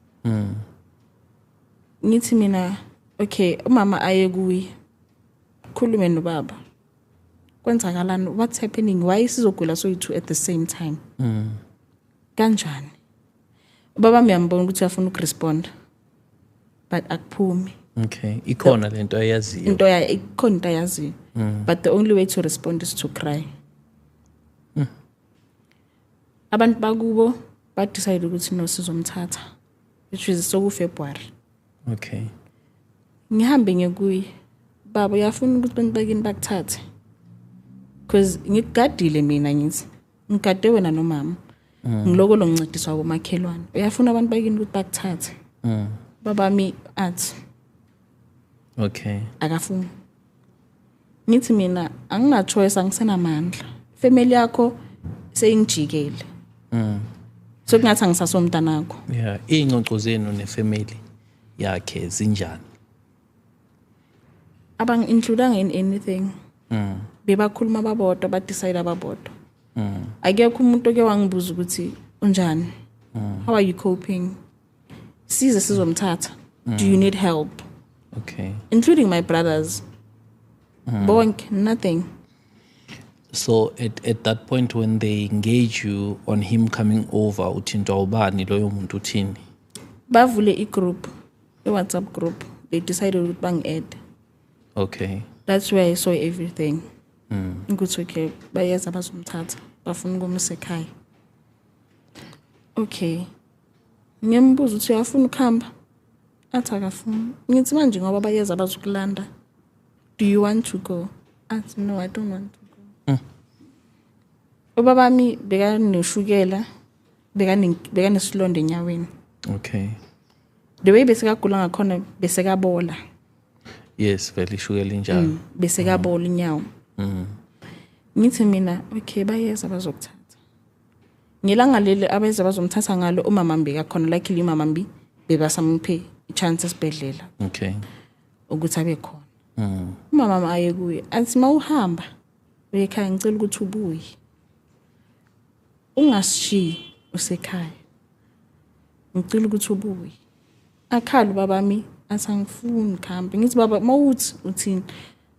Ngithi mina, okay, umama aye kuye, khulume nobaba, kwenzakalani, what's happening, why sizogula soyi-two at the same time, kanjani? Ubaba uyambona ukuthi uyafuna ukurespond, but akuphumi. Okay, ikhona lento ayaziyo. Into ya ikhona, into ayaziyo, but the only way to respond is to cry. Abantu bakubo badecide ukuthi no, sizomthatha, which is soku-February. Ngihambe ngekuye, baba, uyafuna ukuthi bantu bakini bakuthathe, because ngikugadile mina, ngithi ngigade wena nomama, ngiloko lo ngincediswa komakhelwane, uyafuna abantu bakini ukuthi bakuthathe? Babami athi akafuni. Ngithi mina angina choice, angisenamandla, family yakho seyingijikele, so kungathi angisasomntanakho. Yeah, iy'ngxoxo zenu nefamily yakhe zinjani? Abangi-includanga in anything. Bebakhuluma babodwa, badecide ababodwa. Akekho umuntu oke wangibuza ukuthi unjani, how are you coping, size sizomthatha, do you need help? Including my brothers bonke, nothing. So at that point when they engage you on him coming over, uthintwa ubani, loyo muntu uthini? Bavule igroup, i-WhatsApp group. They decided ukuthi bangi-add. That's where I saw everything, ukuthi okay, bayeza bazomthatha, bafuna ukumisa ekhaya. Okay, ngiyambuza ukuthi uyafuna ukuhamba, athi akafuni. Ngithi manje ngoba bayeza bazokulanda, do you want to go? Athi, "No, I don't want to go." Ubabami bekaneshukela, bekanesilonda enyaweni. The way besekagula ngakhona, besekabola. Yes, vele ishukela injalo. Besekabola inyawo. Ngithi mina, okay, bayeza bazokuthatha. Ngelanga leli abeza bazomthatha ngalo, umama mbi kakhona. Luckily umama mbi bebasamuphe i-chance esibhedlela ukuthi abe khona. Umama aye kuye, athi, "Mawuhamba uye ekhaya, ngicela ukuthi ubuye, ungasishiyi usekhaya, ngicela ukuthi ubuye." Akhala ubabami, athi, "Angifuni ukuhamba." Ngithi, "Baba, mawuthi uthini,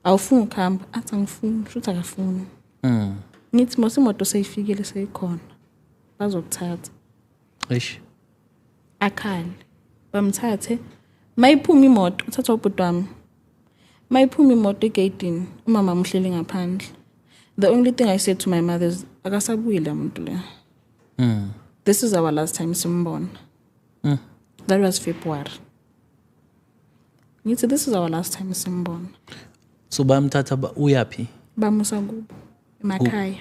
awufuni ukuhamba?" Athi, "Angifuni." Shuthi akafuni. Ngithi mos imoto seyifikile, seyikhona, bazokuthatha. Eish. Akhale, bamthathe. Mayiphuma imoto, uthathwa ubhuti wami, mayiphuma imoto egeyidini, umama uhleli ngaphandle. The only thing I said to my mother is, "Akasabuyi la muntu le. This is our last time simbona." That was February. Ngithi, "This is our last time simbona." So bayamthatha, uyaphi? Bamusa kubo emakhaya.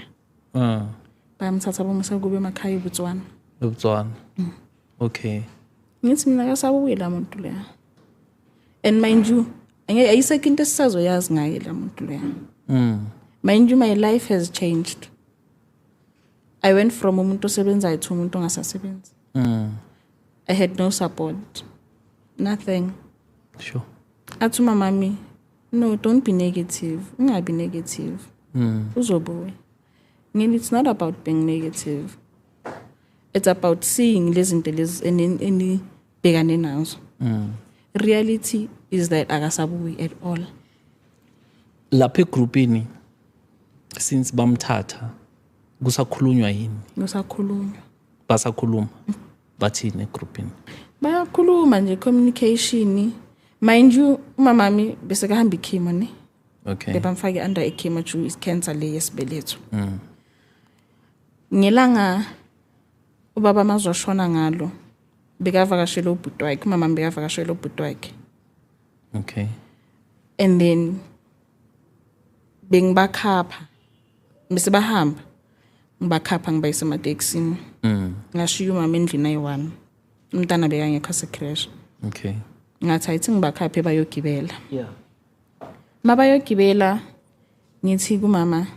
Bayamthatha, bamusa kubo emakhaya eBotswana. eBotswana. Okay. Ngithi mina, akasabuyi la muntu leya. And mind you, angeke, ayisekho into esisazoyazi ngaye la muntu leya. Mind you, my life has changed. I went from umuntu osebenzayo to umuntu ongasasebenzi. I had no support, nothing. Sure. Athi umamami, no, don't be negative, ungabi negative, uzobuya. Ngithi it's not about being negative, it's about seeing lezi zinto lezi enibhekane nazo. Reality is that akasabuyi at all. Lapha egrupini, since bamthatha, kusakhulunywa yini? Kusakhulunywa. Basakhuluma, bathini egrupini? Bayakhuluma nje, communication. Mind you, umamami bese kahamba ichemo, ne? Okay. Bebamfake under ichemo due is cancer le yesibeletho. Ngelanga ubaba mazoshona ngalo, bekavakashela ubhuti wakhe, umama bekavakashela ubhuti wakhe. Okay. And then bengibakhapha bese bahamba, ngibakhapha ngibayisa ematekisini. Ngashiya umama endlini ayi-1, umntana bekangekho ase-creche. Okay. Ngathi ayithi ngibakhaphe bayogibela. Yeah. Mabayogibela, ngithi kumama,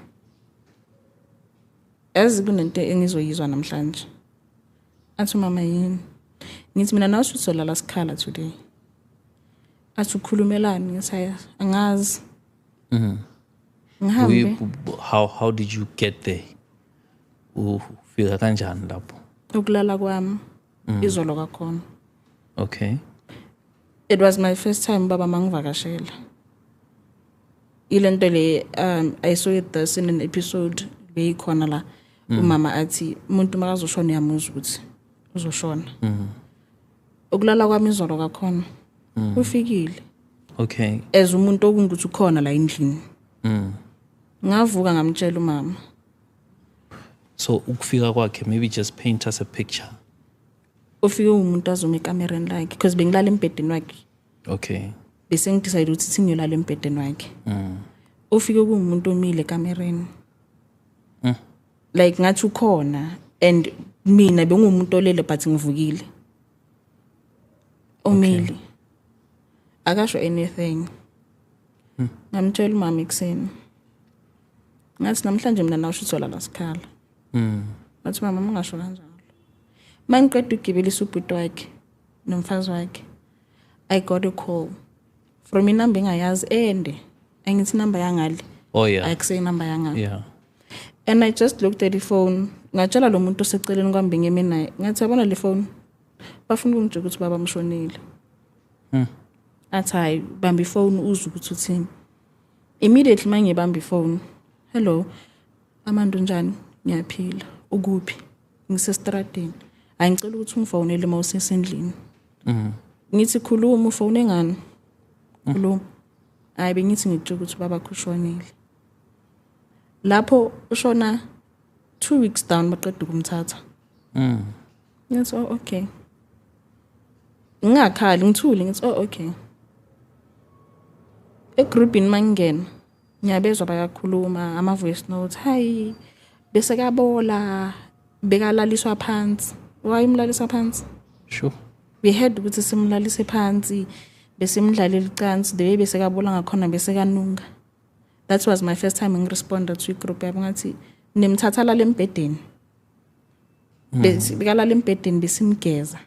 yazi kunento engizoyizwa namhlanje. Athi umama, yini? Ngithi mina nawe usuzolala sikhala today. Athi ukhulumelani? Ngithi hayi, angazi. Ngihambe. How did you get there? Ufika kanjani lapho? Ukulala kwami izolo kakhona. Okay. It was my first time baba mangivakashela. Ile nto le, I saw it this in an episode beyikhona la, umama athi umuntu makazoshona uyamuzwa ukuthi uzoshona. Ukulala kwami izolo kakhona ufikile. Okay. As umuntu okungukuthi ukhona la endlini. Ngavuka ngamtshela umama. So ukufika kwakhe, maybe just paint us a picture. Ufike umuntu azoma ekamereni lakhe because bengilala embhedeni wakhe. Okay. Bese ngidecide ukuthi singiyolala embhedeni wakhe. Ufike kuwumuntu omile ekamereni. Like ngathi ukhona, and mina bengumuntu olele but ngivukile. Omile. Akasho anything. Ngamtshela umama ekuseni. Ngathi namhlanje mina nawe usuthola la sikhala. Ngathi mama ungasho kanjalo. Mangiqeda ukugibelisa ubhuti wakhe nomfazi wakhe, I got a call from inamba engayazi ende. Angithi inamba yangale. Oh yeah. Akusiyo inamba yangale. Yeah. And I just looked at the phone. Ngatshela lo muntu oseceleni kwami bengime naye. Ngathi yabona le phone, bafuna ukungitshela ukuthi baba mshonile. Athi hayi, bamba ifone uzwe ukuthi uthini. Immediately mangibamba ifone, hello, Amanda unjani? Ngiyaphila. Ukuphi? Ngisestradini. Hayi, ngicela ukuthi ungifonele uma usesendlini. Ngithi khuluma, ufone ngani? Khuluma. Hayi, bengithi ngikutshela ukuthi baba ushonile. Lapho ushona 2 weeks down baqeda ukumthatha. Ngithi oh okay. Ngingakhali, ngithule, ngithi oh okay. Egroupini mangingena ngiyabezwa bayakhuluma ama voice notes, hayi bese kabola bekalaliswa phansi. Why umlalisa phansi? Sure. We had ukuthi simlalise phansi bese imdlalela icansi, the way bese kabola ngakhona bese kanunga. That was my first time ngiresponda to igroup yabo, ngathi nimthatha la embhedeni. Bese bekalala embhedeni besimgeza.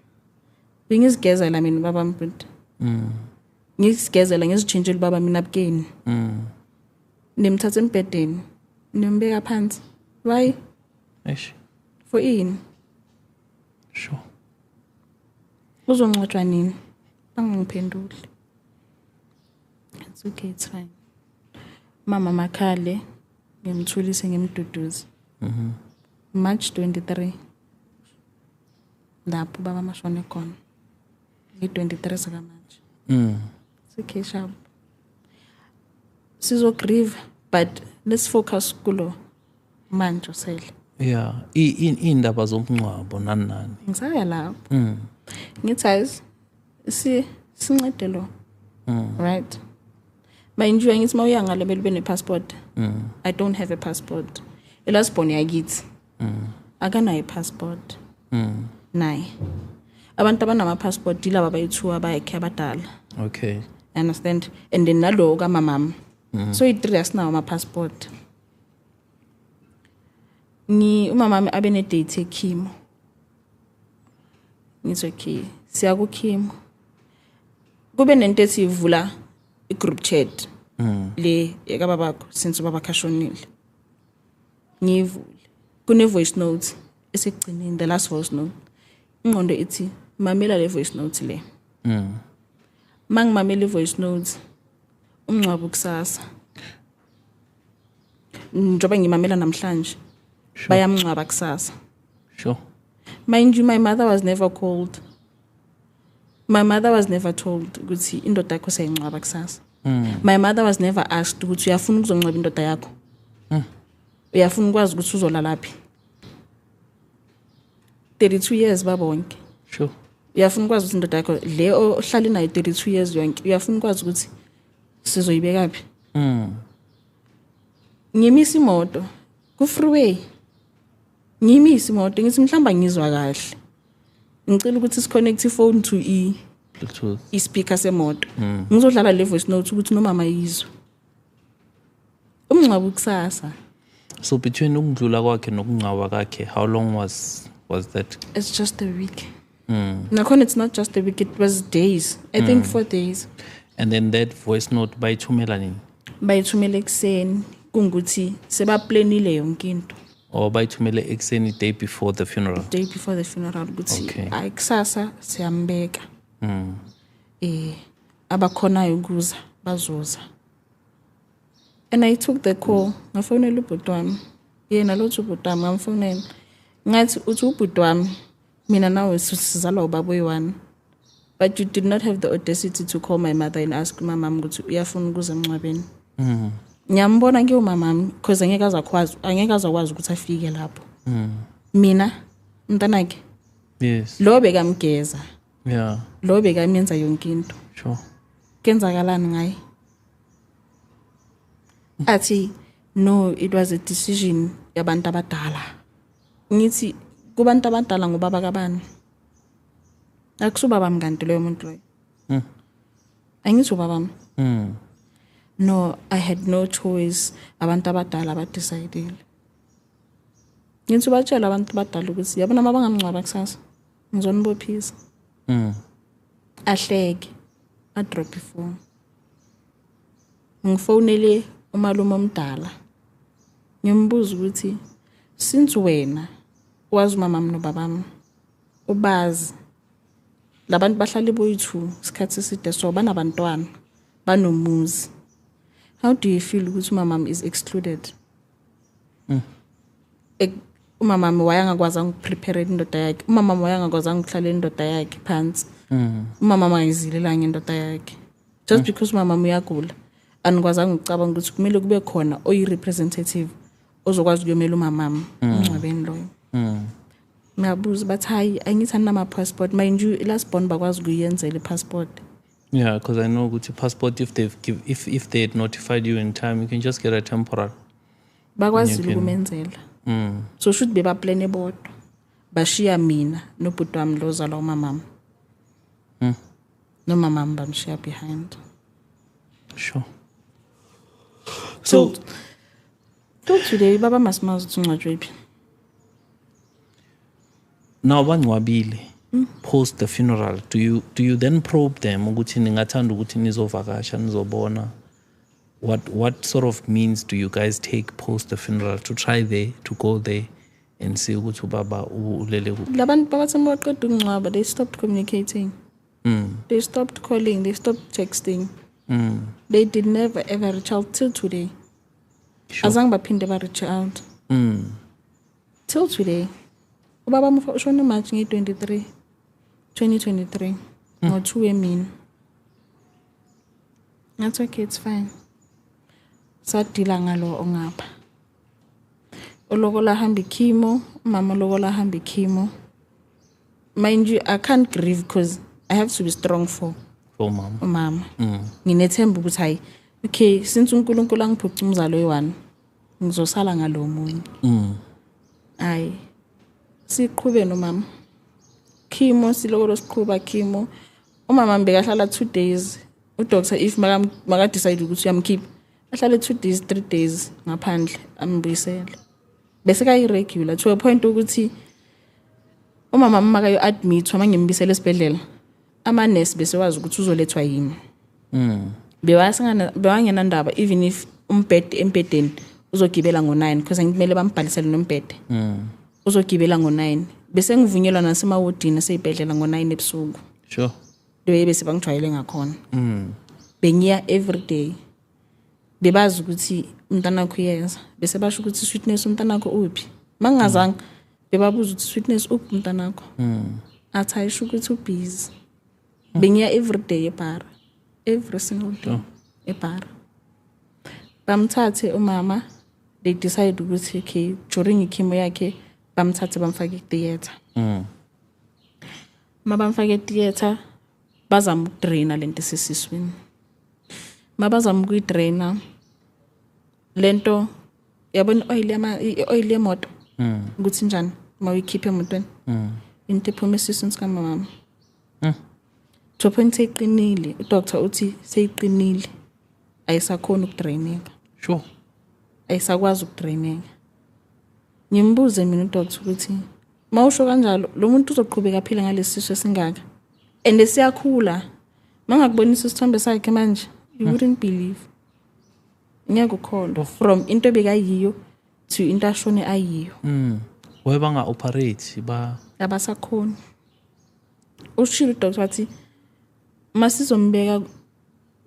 Bengizigezela mina baba mbhuti. Ngizigezela ngizitshintshela baba mina bukeni. Nimthatha embhedeni nimbeka phansi. Why? Eish. For ini? Sure. Uzongcwatshwa nini? Bangangiphenduli. It's okay, it's fine. Mama makhale ngimthulise ngimduduze. March 23 lapho baba mashone khona. Ngi-23 saka March. It's okay, sharp. Sizo grieve, but let's focus kulo manje usele. Yeah, indaba zomngcwabo nani nani. Ngisaya lapho. Ngithi guys, si sincede lo. Right? Mind you, ngithi mawuya ngale kumele ube ne-passport. I don't have a passport. Elasibone yakithi. Akanayo i-passport. Naye. Abantu abanama passport yilaba abayi-2 abayakhe abadala. Okay. I understand? And then nalo kamamam. So i-3 asinawo ama passport. Umama wami abe ne-date e-chemo. Ngithi okay, siya ku-chemo. Kube nento ethi ivula i-group chat le ekababakho since ubabakho ashonile. Ngiyivule. Kune voice note esekugcineni, the last voice note. Ingqondo ithi mamela le voice note le. Mangimamela i-voice note, umngcwabo kusasa. Njengoba ngimamela namhlanje, bayamngcwaba kusasa. Mind you, my mother was never called. My mother was never told ukuthi indoda yakho siyayingcwaba kusasa. My mother was never asked ukuthi uyafuna ukuzongcwaba indoda yakho. Uyafuna ukwazi ukuthi uzolalaphi. 32 years babonke. Uyafuna ukwazi ukuthi indoda yakho le ohlala nayo 32 years yonke, uyafuna ukwazi ukuthi sizoyibeka phi. Ngimisa imoto ku freeway. Ngimisa imoto ngithi mhlamba ngizwa kahle. Ngicela ukuthi siconnect phone to i Bluetooth. I-speaker semoto. Ngizodlala le voice note ukuthi nomama yizwe. Umngcwabo kusasa. So between ukudlula kwakhe nokungcwaba kwakhe, how long was that? It's just a week. Nakhona it's not just a week, it was days. I think 4 days. And then that voice note bayithumela nini? Bayithumela ekuseni kungukuthi sebaplanile yonke into. Or bayithumele ekuseni day before the funeral? Day before the funeral ukuthi hayi kusasa siyambeka. Abakhonayo ukuza bazoza. And I took the call. Ngafonela ubhuti wami. Yena lo ubhuti wami ngamfonela. Ngathi uthi ubhuti wami mina nawe sizalwa ubaba oyi-one. But you did not have the audacity to call my mother and ask my mom ukuthi uyafuna ukuza emngcwabeni. Ngiyambona ke umama wami because angeke azakwazi, angeke azakwazi ukuthi afike lapho. Mina mntanakhe. Lo bekamgeza. Lo bekamenza yonke into. Kenzakalani ngaye? Athi no, it was a decision yabantu abadala. Ngithi kubantu abadala ngobaba kabani? Akusubaba mkanti loyo muntu loyo. Angithi ubaba. No, I had no choice. Abantu abadala ba decide. Ngithi ubatshela abantu abadala ukuthi yabona mabangamngcwaba kusasa ngizonibophisa. Ahleke, a drop ifone. Ngifonele umalume omdala. Ngimbuza ukuthi since wena wazi umama nobabami ubazi labantu bahlale boyi-2 isikhathi eside so banabantwana banomuzi, how do you feel ukuthi umama is excluded? Umama wayangakwazi ukuprepare indoda yakhe, umama wayangakwazi ukuhlala indoda yakhe phansi. Umama wayizilelanga indoda yakhe just because umama uyagula. Anikwazanga ukucabanga ukuthi kumele kube khona oyi-representative ozokwazi ukuyomela umamami emngcwabeni loyo. Ngiyabuza bathi hayi angithi anginama-passport. Mind you, i-last born bakwazi ukuyenzela i-passport. Yeah, because I know ukuthi passport if they had notified you in time, you can just get a temporal. Bakwazile ukumenzela. So should be baplane bodwa. Bashiya mina nobhuti wami lo ozalwa umamami. Nomamami bamshiya behind. So till today baba masimazi ukuthi ungcwatshwe phi. Now bangcwabile. Post the funeral, do you then probe them ukuthi ningathanda ukuthi nizovakasha nizobona? What sort of means do you guys take post the funeral to try there, to go there and see ukuthi ubaba ulele kuphi? Labantu babathi mabaqeda ukungcwaba, they stopped communicating. They stopped calling, they stopped texting. They did never ever reach out till today. Azange baphinde ba reach out. Till today. Ubaba ushone March nge-23, 2023. Ngo-2 emini. Ngathi okay, it's fine. Sadila ngalo ongapha. Olokola hamba chemo, umama olokola hamba chemo. Mind you, I can't grieve because I have to be strong for For mama. Umama. Nginethemba ukuthi hayi, okay, since uNkulunkulu angiphuca umzalo oyi-1, ngizosala ngalo munye. Hayi. Siqhube nomama. Chemo silokolo siqhuba chemo. Umama bekahlala 2 days. Udoctor if maka decide ukuthi uyamkhipha, ahlale 2 days, 3 days ngaphandle ambuyisele. Bese kayi-regular to a point ukuthi umama makayo-admit-wa, uma ngimbisela esibhedlela, amanesi bese wazi ukuthi uzolethwa yimi. Bewangenandaba even if umbhede embhedeni uzogibela ngo-9, because kumele bambhalisele nombhede. Uzogibela ngo-9, bese ngivunyelwa nasemawodini asey'bhedlela ngo-9 ebusuku. The way bese bangijwayele ngakhona. Bengiya every day. Bebazi ukuthi umntanakho uyeza, bese basho ukuthi, "Sweetness, umntanakho uphi?" Mangingazange, bebabuza ukuthi, "Sweetness, uphi umntanakho?" Athi ayisho ukuthi ubhizi. Bengiya every day eBara, every single day eBara. Bamthathe umama, they decide ukuthi okay, during i-chemo yakhe bamthathe bamfake e-theatre. Ma bamfake e-theatre, bazama ukudraina lento esesiswini. Ma bazama ukuyidraina lento, yabona i-oil yama i-oil yemoto ukuthi njani uma uyikhipha emotweni, into ephuma esiswini sikamama to a point seyiqinile. Udoctor uthi seyiqinile, ayisakhoni ukudraineka. Ayisakwazi ukudraineka. Ngimbuze mina udoctor ukuthi mawusho kanjalo, lo muntu uzoqhubeka aphile ngalesi sisu esingaka and siyakhula? Mangakubonisa isithombe sakhe manje, you wouldn't believe, ngeke ukholwa, from into ebekayiyo to into ashone ayiyo. Why banga-operate ba? Abasakhoni. Ushilo udoctor wathi masizombeka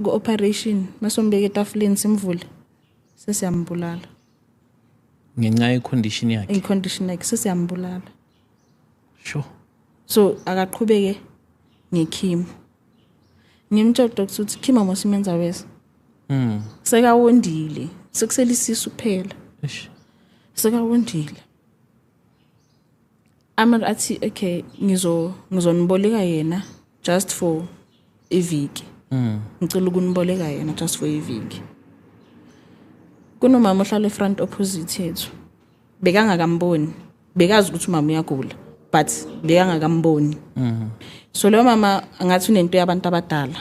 ku-operation, masombeka etafuleni simvule, sesiyambulala. Ngenxa ye-condition yakhe. I-condition yakhe, sesiyambulala. So akaqhubeke nge-chemo. Ngimtshela udoctor ukuthi chemo mosimenza wesa sekawondile, sekusele isisu kuphela. Eish. Sekawondile. Ama athi okay, ngizoniboleka yena just for iviki. Ngicela ukuniboleka yena just for iviki. Kunomama ohlala e-front opposite yethu, bekangakamboni, bekazi ukuthi umama uyagula but bekangakamboni. So leyo mama ngathi unento yabantu abadala.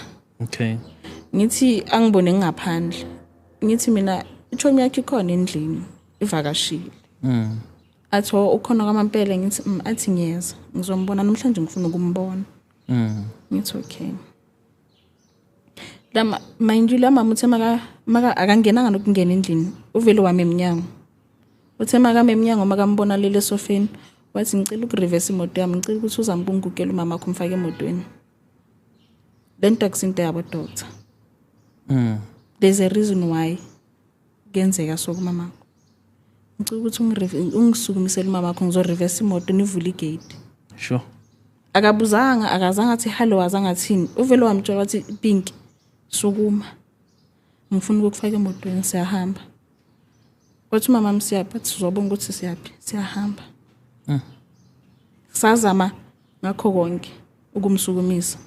Ngithi angibone ngaphandle, ngithi mina ichomi yakhe ikhona endlini, ivakashile. Athi, "Oh, ukhona kwamampela?" Ngithi, Athi ngiyeza, ngizombona namhlanje, ngifuna ukumbona. Ngithi okay. Lama, mind you, lama uthe maka akangenanga nokungena endlini, uvele wami eminyango. Uthe makame eminyango, makambona lele esofeni, wathi, "Ngicela ukureverse imoto yami, ngicela ukuthi uzame ukungigugela umama wakho, umfake emotweni." Lento akusinto yabo, doctor. There's a reason why kuyenzeka so kumamakho. Ngicela ukuthi ungisukumisele umama wakho, ngizoreverse imoto, nivule igate. Akabuzanga, akazange athi hello, azange athini, uvele wamtshela wathi, "Pink, sukuma, ngifuna ukukufaka emotweni, siyahamba." Wathi umama, "Siyaphi?" Athi, "Sizobonga ukuthi siyaphi, siyahamba." Sazama ngakho konke ukumsukumisa,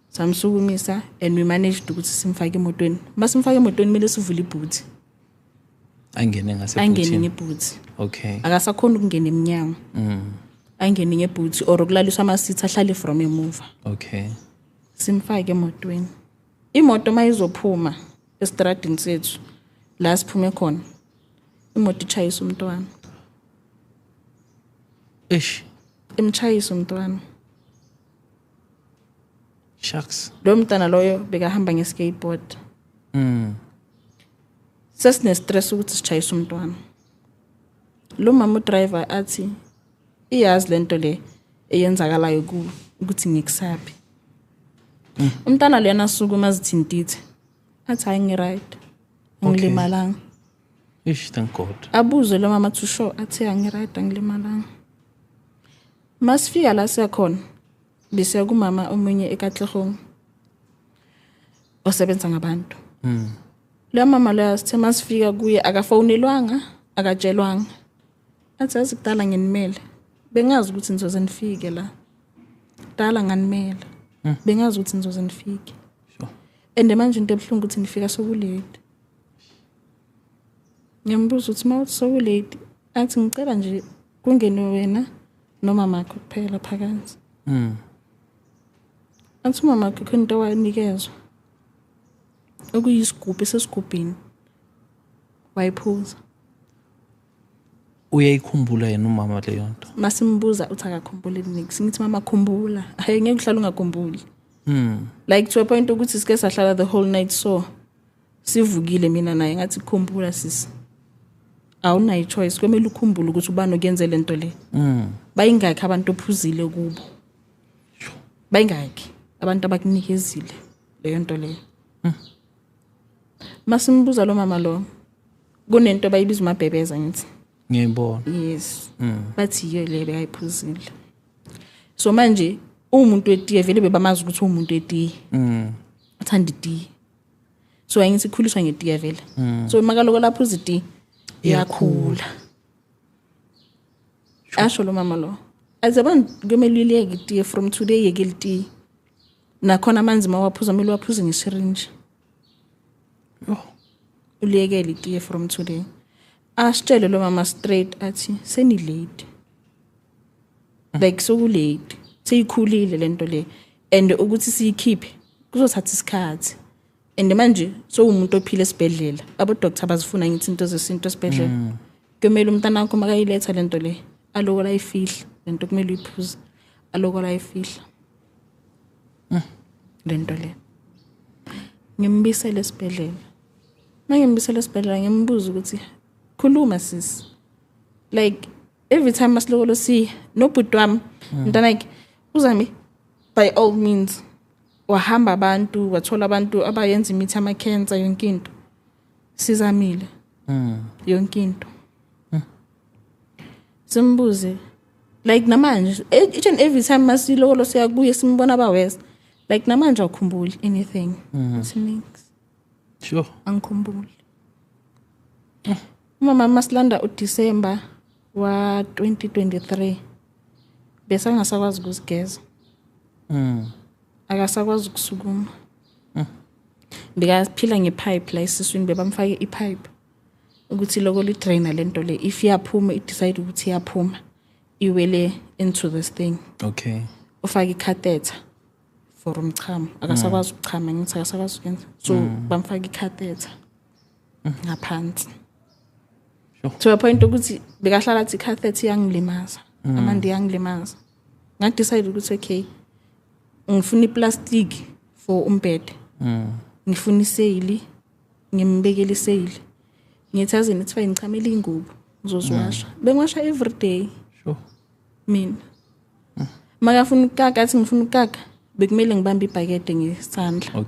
samsukumisa and we managed ukuthi simfake emotweni. Masimfake emotweni, kumele sivule ibhuthi. Angene. Angene Ngasebhuthini. Ngebhuthi. Akasakhona ukungena eminyango. Angene ngebhuthi or ukulaliswa ama-seat, ahlale from emuva. Simfake emotweni. Imoto mayizophuma estradini sethu la siphume khona, imoto ichayisa umntwana. Ish. Imchayisa umntwana. Shucks. Loyo mntana loyo bekahamba nge-skateboard. Sesine-stress ukuthi sitshayisa umntwana. Lo mama udriver athi iyazi lento le eyenzakalayo ku ukuthi ngikusaphi. Umntana leyana asukuma azithintithe, athi, "Hayi, ngi-right, angilimalanga." Ish, thank God. Abuze lo mama to sure, athi, "Angi-right, angilimalanga." Masifika la siyakhona, besiya kumama omunye eKatlehong osebenza ngabantu. Leyo mama leyo, sithe masifika kuye, akafowunelwanga, akatshelwanga. Athi, "Yazi, kudala nginimele, bengazi ukuthi nizoze nifike la. Kudala nganimela, bengazi ukuthi nizoze nifike. And manje into ebuhlungu ukuthi nifika sokulate." Ngiyambuza ukuthi uma uthi sokulate, athi, "Ngicela nje kungene wena nomamakho kuphela phakathi." Athi umamakho khona into wanikezwa okuyisigubhu, esesigubhini, wayiphuza. Uyayikhumbula yena umama leyo nto? Masimbuza uthi akakhumbuli nix. Ngithi mama khumbula, hayi ngeke uhlale ungakhumbuli. Like to a point ukuthi sike sahlala the whole night, so sivukile mina naye, ngathi khumbula sisi, awunayo choice, kumele ukhumbule ukuthi ubani okuyenze lento le. Bayingakhi abantu ophuzile kubo, bayingakhi abantu abakunikezile leyo nto leyo. Masimbuza lo mama lo, kunento bayibiza umabhebeza, ngithi Ngiyayibona. Yes, bathi yiyo le bekayiphuzile. So manje umuntu wetiye vele bebamazi ukuthi uwumuntu wetiye, uthanda itiye, so angithi ikhuliswa ngetiye vele. So makaloko laphuza itiye iyakhula. Asho lo mama lo, athi abantu kumele uyiliyeke itiye from today, yekele itiye. Nakhona amanzi mawaphuza kumele uwaphuze ngesirinji. Yo. Uliyekele itiye from today. Asitshele lo mama straight, athi seni-late, like soku-late, seyikhulile lento le, and ukuthi siyikhiphe kuzothatha isikhathi, and manje sowumuntu ophila esibhedlela, abo-doctor bazifuna ngithi into zesintu esibhedlela. Kumele umntana wakho makayiletha lento le alokola ayifihla lento, kumele uyiphuze, alokola ayifihla lento le. Ngimbisele esibhedlela, mangimbisele esibhedlela ngimbuza ukuthi khuluma sisi. Like every time masilokolo siya nobhuti wami, mntanakhe uzame by all means, wahamba abantu, wathola abantu abayenza imithi ama-cancer, yonke into sizamile, yonke into simbuze. Like namanje each and every time masilokolo siyakuye simbona abawest, like namanje awukhumbuli anything. Uthi nix. Angikhumbuli. Umama masilanda uDecember wa 2023 bese angasakwazi ukuzigeza, akasakwazi ukusukuma, bekaphila ngepipe la esiswini, bebamfake ipipe ukuthi loko lidraina lento le, if iyaphuma, i-decide ukuthi iyaphuma iwele into this thing. Ufake icatheter for umchamo, akasakwazi ukuchama, ngithi akasakwazi ukwenza so, bamfaka icatheter ngaphansi. To a point ukuthi bekahlala athi icatheter iyangilimaza, amandi iyangilimaza. Ngadecide ukuthi okay, ngifuna iplastic for umbhede, ngifuna iseyili, ngimbekele iseyili, ngithi azini it's fine, ngichamela ingubo ngizoziwasha. Bengiwasha every day. Mina makafuna ukukaka, athi ngifuna ukukaka, bekumele ngibambe ibhakede ngesandla,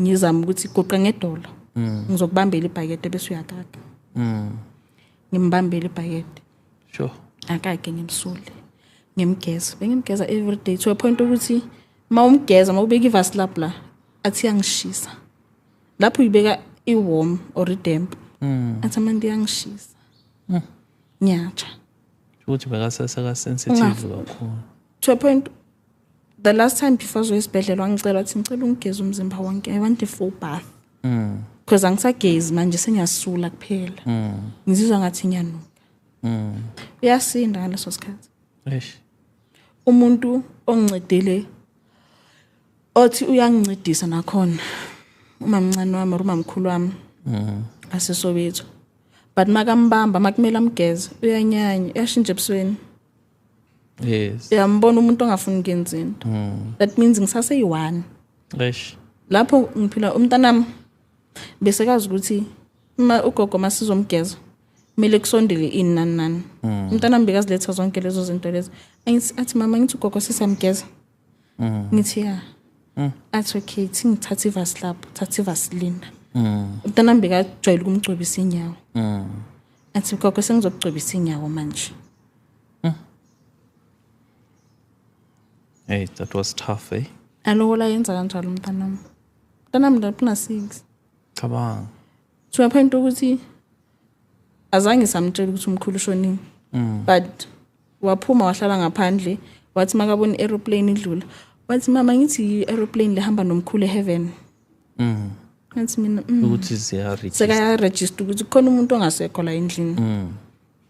ngizama ukuthi goqa ngedolo, ngizokubambela ibhakede bese uyakaka. Ngimbambele ibhakede, akake, ngimsule, ngimgeza, bengimgeza every day, to a point ukuthi ma umgeza, ma ubeka ivaslap la, athi iyangishisa lapho uyibeka i-warm or i-damp, athi amandi iyangishisa, ngiyatsha. Ukuthi bekasaseka-sensitive kakhulu. To a point the last time before azoya esibhedlela wangicela, wathi ngicela ungigeze umzimba wonke, I want a full bath, because angisagezi manje, sengiyasula kuphela, ngizizwa ngathi ngiyanuka. Uyasinda ngaleso sikhathi. Eish. Umuntu ongincedile, othi uyangincedisa nakhona, umamncane wami or umamkhulu wami aseSoweto, but makambamba, makumele amgeze, uyanyanya, uyashintsha ebusweni. Uyambona umuntu ongafuni ukuyenza into. That means ngisaseyi-one. Eish. Lapho ngiphila umntanami besekazi ukuthi uma ugogo masizomgeza kumele kusondele ini nani nani. Umntanami bekaziletha zonke lezo zinto lezo. Angithi athi mama, ngithi ugogo sisiyamgeza, ngithi ya, athi okay, thi ngithatha ivaslap, thatha ivaseline. Umntanami bekajwayele ukumgcobisa inyawo. Athi gogo sengizokugcobisa inyawo manje. Hey, that was tough, eh? Alokola yenza kanjalo umntanami, umntanami lapho una-6. Cabanga. To a point ukuthi azange samtshela ukuthi umkhulu ushonile, but waphuma wahlala ngaphandle, wathi makabona i-aeroplane idlula, wathi mama ngithi i-aeroplane lehamba nomkhulu eheaven. Ngathi mina Ukuthi ziya-register. Sekaya-register ukuthi kukhona umuntu ongasekho la endlini.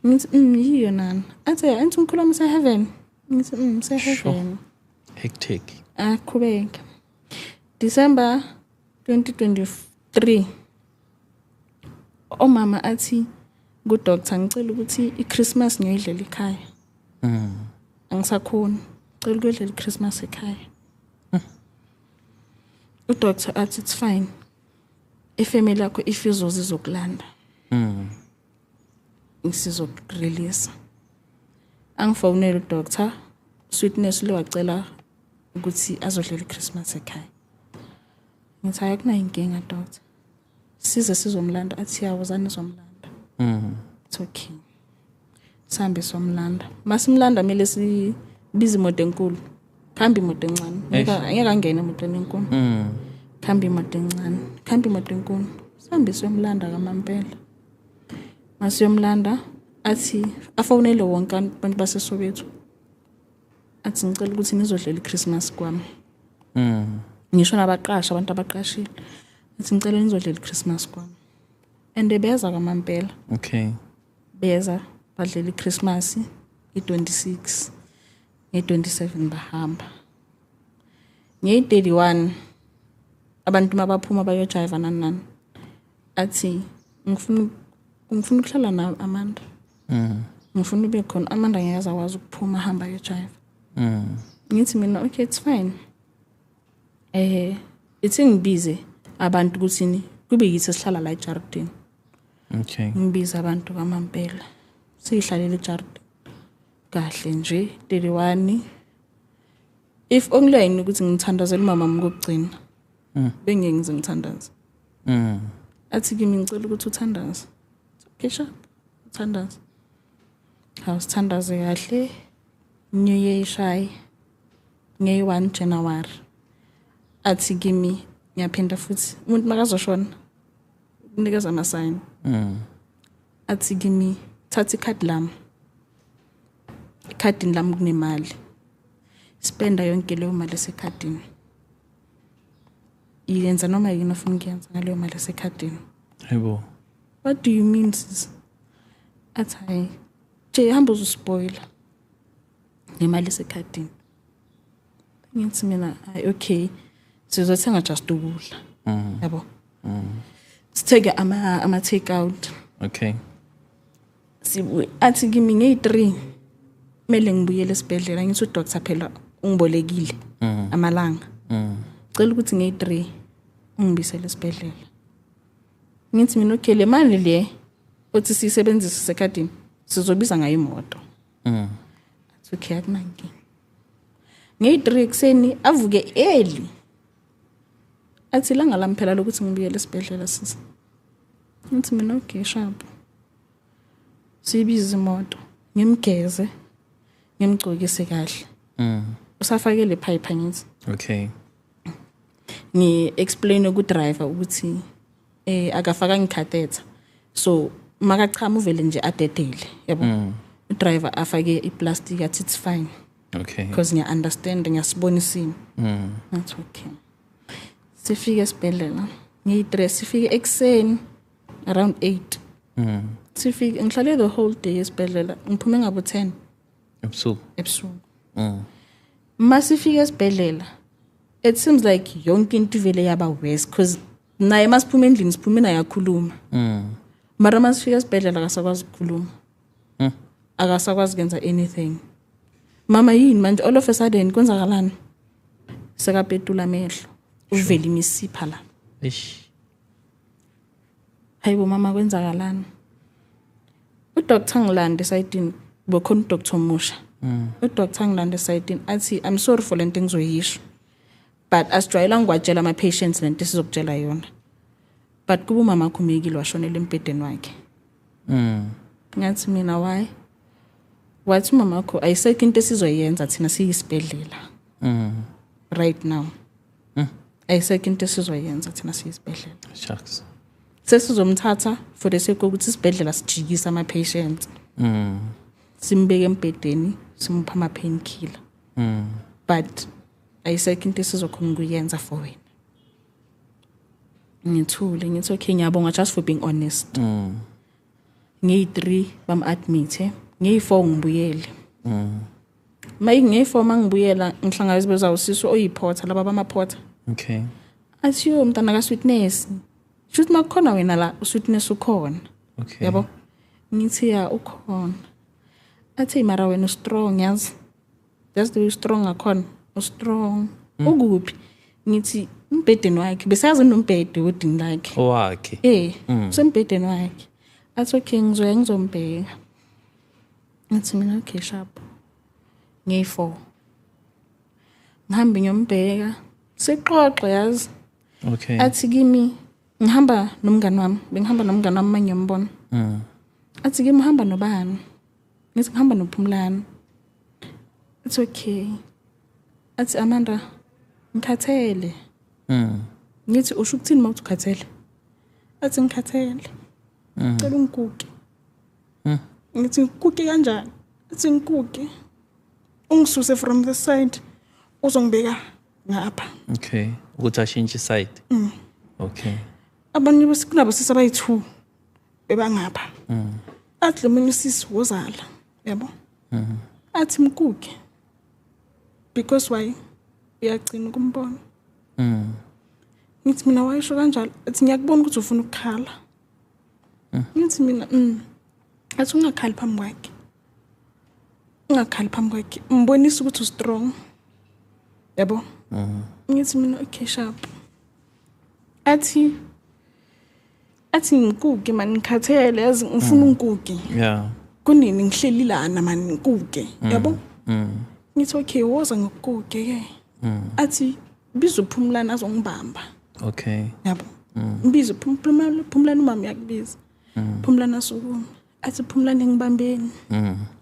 Ngithi yiyo nana. Athi angithi umkhulu wami useheaven, ngithi useheaven. Hectic. Aqhubeka, December 2023, omama athi Ku-doctor, ngicela ukuthi i-Christmas ngiyoyidlela ekhaya. Angisakhoni, ngicela ukuyodlela i-Christmas ekhaya. Udoctor athi, "It's fine, ifamily yakho if izoza izokulanda, sizokurelease." Angifonele udoctor, Sweetness lo wacela ukuthi azodlela i-Christmas ekhaya. Ngithi, "Hayi, akunayo inkinga, doctor, size sizomlanda." Athi, "Yawuzani izomlanda." It's okay, sihambe somlanda. Masimlanda kumele sibize imoto enkulu, kuhamba imoto encane, angeke angene emotweni enkulu. Kuhamba imoto encane, kuhamba imoto enkulu, sihambe siyomlanda kamampela. Masiyomlanda, athi afonele wonke abantu baseSoweto, athi, "Ngicela ukuthi nizodlela iChristmas kwami." Ngisho nabaqashi, abantu abaqashile, athi, "Ngicela nizodlela iChristmas kwami." And beza kamampela. Beza badlela iChristmas i-26, nge-27 bahamba. Ngeyi-31 abantu mabaphuma bayojiva nani nani, athi, Ngifuna ukuhlala nawe, Amanda. Ngifuna ube khona, Amanda. Ngeke azakwazi ukuphuma ahamba ayojiva." Ngithi mina, "Okay, it's fine." Ithi ngibize abantu ukuthi kube yithi esihlala la ejardini. Ngibiza abantu kamampela, siyihlalela ejardini kahle nje 31. If only yini ukuthi ngithandazela umama wami kokugcina, bengeke ngize ngithandaze. Athi kimi, "Ngicela ukuthi uthandaze." Okay, sharp, uthandaze. Hawu, sithandaze kahle. New Year ishaye ngeyi-1 January. Athi kimi, ngiyaphinda futhi, umuntu makazoshona kunikeza ama-sign. Athi kimi, "Thatha ikhadi lami, ekhadini lami kunemali, spenda yonke leyo mali esekhadini, yenza noma yini ofuna ukuyenza ngaleyo mali esekhadini." Hayibo. What do you mean, sis? Athi, "Hayi nje, hamba uzospoila ngemali esekhadini." Ngithi mina, "Hayi, okay, sizothenga just ukudla, yabo, sithenge ama take out." Sibuye, athi kimi ngeyi-3 kumele ngibuyele esibhedlela. Ngithi, "Udoctor phela ungibolekile amalanga, cela ukuthi ngeyi-3 ungibisele esibhedlela." Ngithi mina, "Okay, le mali le othi siyisebenzise sekhadini sizobiza ngayo imoto." Athi, "Okay, akunankinga." Ngeyi-3 ekuseni avuke early, athi, "Ilanga lami phela lokuthi ngibuyele esibhedlela, sisi." Ngithi mina, "Okay, sharp." Siyibize imoto, ngimgeze, ngimgcokise kahle. Usafake le pipe, angithi. Ngi-explain ku-driver ukuthi akafakanga icatheter, so makachama uvele nje adedele, yabo. Udriver afake iplastic, athi, "It's fine." Because ngiya-understand, ngiyasibona isimo. Ngathi, "Okay." Sifike esibhedlela ngiyi-3, sifike ekuseni around 8. Sifike, ngihlale the whole day esibhedlela, ngiphume ngabo 10 Ebusuku. ebusuku. Masifika esibhedlela, it seems like yonke into ivele yaba worse, because naye masiphuma endlini siphume naye akhuluma, mara masifika esibhedlela akasakwazi ukukhuluma, akasakwazi ukwenza anything. "Mama, yini manje? All of a sudden kwenzakalani?" Sekapetula amehlo, uvele imisipha la. Eish. "Hayibo mama, kwenzakalani?" Udoctor ngilande esayidini, bekhona udoctor omusha. Udoctor ngilande esayidini, athi, "I'm sorry for lento engizoyisho, but asijwayelanga ukwatshela ama-patients lento esizokutshela yona, but kuba umama wakho umyekile washonela embhedeni wakhe." Ngathi mina, "Why?" Wathi, "Umama wakho, ayisekho into esizoyenza thina siyisibhedlela. Right now ayisekho into esizoyenza thina siyisibhedlela. Shucks. Sesizomthatha for the sake yokuthi isibhedlela sijikise ama-patients, simbeke embhedeni, simuphe ama-painkiller, but ayisekho into esizokhona ukuyenza for wena." Ngithule, ngithi, "Okay, ngiyabonga just for being honest." Ngeyi-3 bam-admithe, ngeyi-4 ngibuyele. Ngeyi-4 mangibuyela, ngihlangabezwa usiso oyiporter, laba bamaporter. Athi, "Yo, mntana ka-Sweetness, shuthi makukhona wena la, uSweetness ukhona." Yabo. Ngithi ya, ukhona. Athi mara wena u-strong, yazi, just the way strong ngakhona, u-strong. Ukuphi? Ngithi umbhedeni wakhe, besazi unombhede wodini lakhe. Owakhe. Eh, usembhedeni wakhe. Athi okay, ngizoya ngizombheka. Ngithi mina okay, sharp. Ngiyi-4 ngihambe ngiyombheka, sixoxe, yazi. Athi kimi ngihamba nomngani wami, bengihamba nomngani wami mangiyombona. Athi kimi uhamba nobani? Ngithi ngihamba noPhumlani. It's okay. Athi Amanda, ngikhathele. Ngithi usho ukuthini mawuthi ukhathele? Athi ngikhathele, cela ungikuke. Ngithi ngikuke kanjani? Athi ngikuke, ungisuse from the side, uzongibeka ngapha. Okay, ukuthi ashintshe side. Okay. Abanye kunabo sisi abayi-2 bebangapha. Athi lo munye usisi wozala, yabo, athi mkuke because why uyagcina ukumbona. Ngithi mina wayisho kanjalo? Athi ngiyakubona ukuthi ufuna ukukhala. Ngithi mina Athi ungakhali phambi kwakhe, ungakhali phambi kwakhe, mbonisa ukuthi u-strong, yabo. Ngithi mina okay, sharp. Athi ngikuke man, ngikhathele yazi, ngifuna ungikuke. Kunini ngihleli lana man, ngikuke, yabo. Ngithi okay, woza ngikuke ke. Athi biza uPhumlani azongibamba. Yabo, ngibiza Phumlani, Phumlani, umama uyakubiza. Phumlani asukuma, athi Phumlani ngibambeni.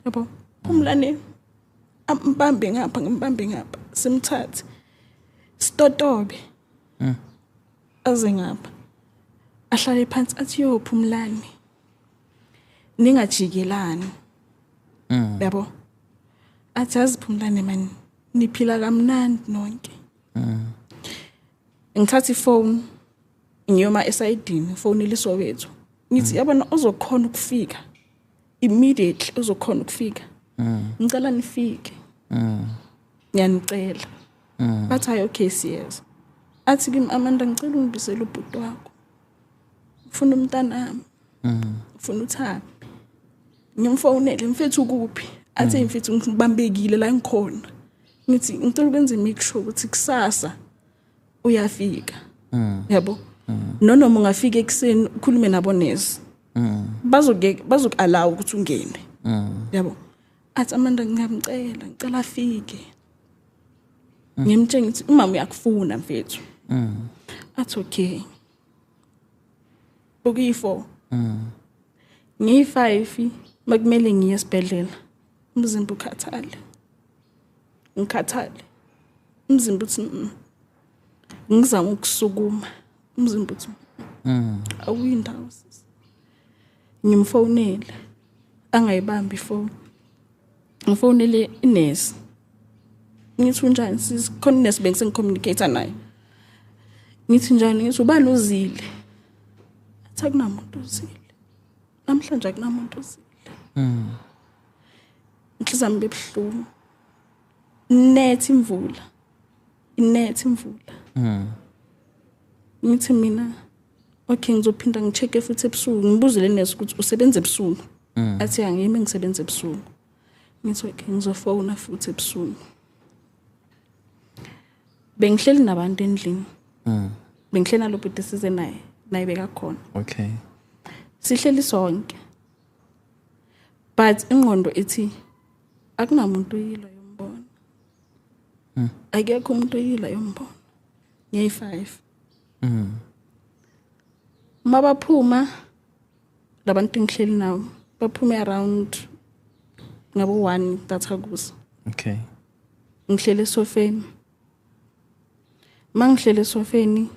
Yabo, Phumlani ambambe ngapha, ngimbambe ngapha, simthathe sitotobe aze ngapha, ahlale phansi. Athi yo Phumlani, ningajikelani. Yabo, athi yazi Phumlani man, niphila kamnandi nonke. Ngithatha ifone, ngiyoma esayidini, fonela iSoweto. Ngithi yabona, ozokhona ukufika immediately, uzokhona ukufika, ngicela nifike, ngiyanicela. Bathi hayi okay, siyeza. Athi kimi Amanda, ngicela ungibisele ubhuti wakho, ufuna umntanami, ufuna uThami. Ngimfonele, mfethu ukuphi? Athi mfethu ngibambekile la ngikhona. Ngithi ngicela ukwenza make sure ukuthi kusasa uyafika, yabo, noma ungafika ekuseni, ukhulume nabonesi, bazoke bazoku-allow ukuthi ungene, yabo. Athi Amanda, ngiyamcela, ngicela afike. Ngimtshela ngithi umama uyakufuna mfethu. Athi okay. Bekuyi-4, ngiyi-5 makumele ngiye esibhedlela. Umzimba ukhathale, ngikhathale, umzimba uthi Ngizama ukusukuma, umzimba uthi awuyindawo sisi. Ngimfonele, angayibambi ifoni. Ngifonele inesi, ngithi unjani sisi? Khona inesi bengisengicommunicate naye. Ngithi njani? Ngithi ubani uzile? Athi akunamuntu ozile namhlanje, akunamuntu ozile. Inhliziyo yami bebuhlungu, nethi imvula, inethi imvula. Ngithi mina okay, ngizophinda ngi-check futhi ebusuku, ngibuze le nesi ukuthi usebenza ebusuku. Athi angiyimi, ngisebenza ebusuku. Ngithi okay, ngizofona futhi ebusuku. Bengihleli nabantu endlini, bengihleli nalo bhuti size naye, naye bekakhona. Sihleli sonke, but ingqondo ithi akunamuntu oyila yombona, akekho umuntu oyila yombona. Ngiyi-5 mabaphuma labantu engihleli nabo, baphume around ngabo 1 dathakusa. Ngihlele esofeni, mangihlele esofeni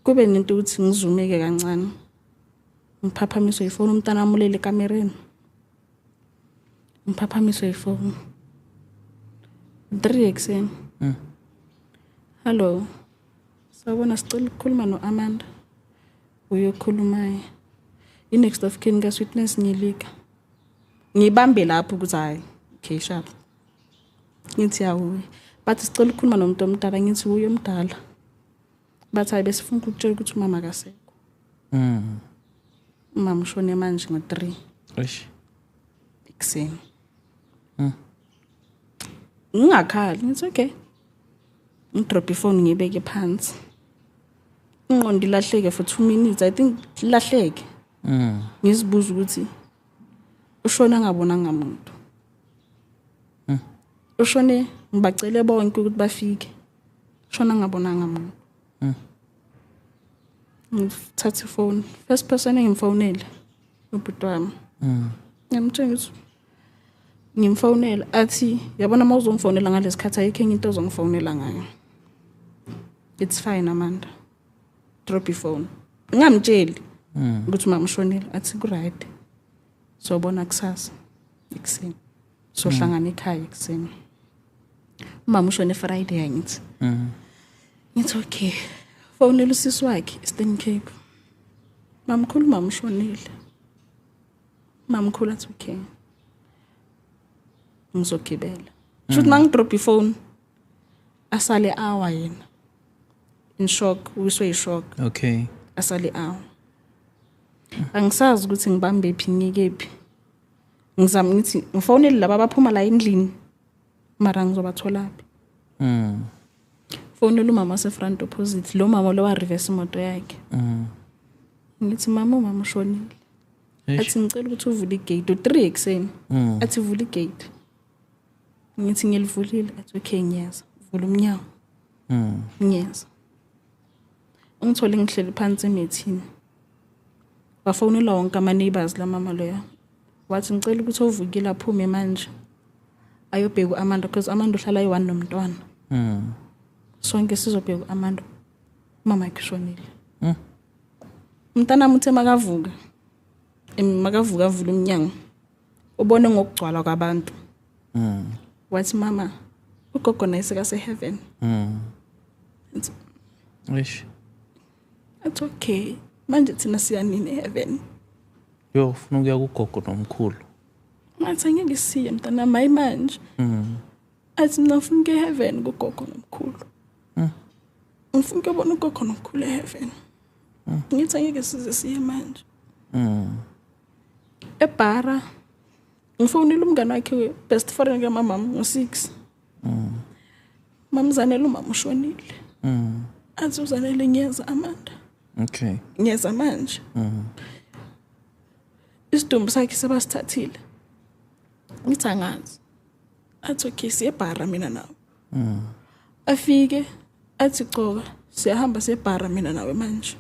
kube nento ukuthi ngizumeke kancane, ngiphaphamiswe ifoni. Umntana wami ulele ekamereni, ngiphaphamiswe ifoni 3 ekuseni. Hello, sawubona, sicela ukukhuluma no-Amanda. Uyokhulumayo i-next of kin ka-Sweetness Nyilika. Ngibambe lapho ukuthi hhayi okay, sharp. Ngithi yawuye. Bathi sicela ukukhuluma nomuntu omdala. Ngithi uye omdala. Bathi hayi, besifuna ukukutshela ukuthi umama akasekho. Umama ushone manje ngo-3. Eish. Ekuseni ngingakhali, ngithi okay, ngidrop ifoni, ngiyibeke phansi, ingqondo ilahleke for 2 minutes, I think, ilahleke. Ngizibuza ukuthi ushone angabonanga muntu, ushone ngibacele bonke ukuthi bafike, ushone angabonanga muntu. Ngithatha ifoni, first person engimfonele ubhuti wami. Ngiyamtshela ukuthi ngimfonela, athi yabona, uma uzongifonela ngalesi khathi, ayikho enye into ozongifonela ngayo, it's fine Amanda, drop ifone. Ngingamtsheli ukuthi umama ushonile. Athi ku-right, sobona kusasa ekuseni, sohlangana ekhaya ekuseni. Umama ushone Friday, angithi? Ngithi okay. Fonela usisi wakhe, Eastern Cape, mamkhulu, mama ushonile. Mamkhulu athi okay, ngizogibela. Shuthi mangidrop ifone, asale awa yena in shock, uwiswe yi-shock. Asale awa, angisazi ukuthi ngibambe phi, ngikephi. Ngizama ngithi ngifonele laba abaphuma la endlini, mara ngizobatholaphi? Fonela umama wase-front opposite, lo mama lo wa-reverse imoto yakhe. Ngithi mama, umama ushonile. Eish. Athi ngicela ukuthi uvule igate, u-3 ekuseni. Athi vula igate. Ngithi ngilivulile. Athi okay, ngiyeza, vula umnyango. Ngiyeza, ungithole ngihleli phansi emethini. Wafonela wonke ama-neighbors lamama loya, wathi ngicela ukuthi ovukile aphume manje ayobheka u-Amanda, because Amanda uhlala ayi-one nomntwana. Sonke sizobheka u-Amanda, umama yakhe ushonile. Umntanami uthe makavuka, makavuka avula umnyango, ubone ngokugcwala kwabantu. Wathi mama, ugogo naye sekase-heaven. Ngithi, Eish. athi okay, manje thina siya nini e-heaven? Yo, ufuna ukuya kugogo nomkhulu. Ngathi angeke siye mntanami, hayi manje. Athi mina ngifuna ukuya e-heaven kugogo nomkhulu, ngifuna ukuyobona ugogo nomkhulu e-heaven. Ngithi angeke size siye manje. Ebhara ngifonile umngane wakhe, best friend kamamam, ngo-6. Mamzanele, umama ushonile. Athi uZanele, ngiyeza Amanda. Ngiyeza manje. Isidumbu sakhe sebasithathile? Ngithi angazi. Athi okay, siyebhara mina nawe. Afike athi coka, siyahamba siyebhara mina nawe manje.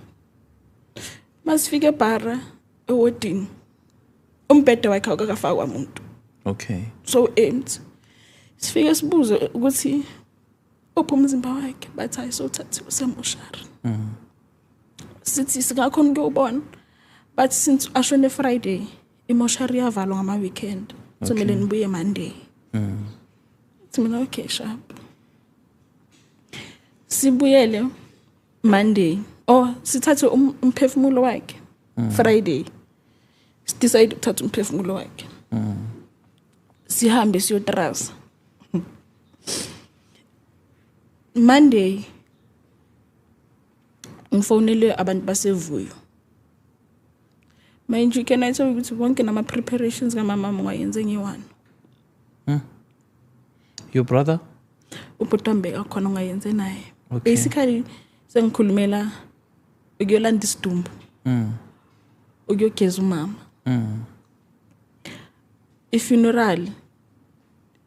Masifike ebhara, ewodini, umbhede wakhe awukakafakwa muntu. So empty. Sifike sibuze ukuthi uphi umzimba wakhe, bathi hayi, sowuthathiwe, semoshari. Sithi singakhona ukuyobona, bathi since ashone Friday, imoshari iyavalwa ngama-weekend, so kumele nibuye Monday. Thi mina okay, sharp. Sibuyele Monday. Oh, sithathe umphefumulo wakhe Friday, sidecide ukuthatha umphefumulo wakhe, sihambe siyotrasa Monday. Ngifonele abantu baseVuyo. Mind you, can I tell you ukuthi wonke nama-preparations kamama ngiwayenze ngiyi-one. Your brother? Ubhuti wami bekakhona, ungayenze naye. Okay. Basically sengikhulumela ukuyolanda isidumbu, ukuyogeza umama, i-funeral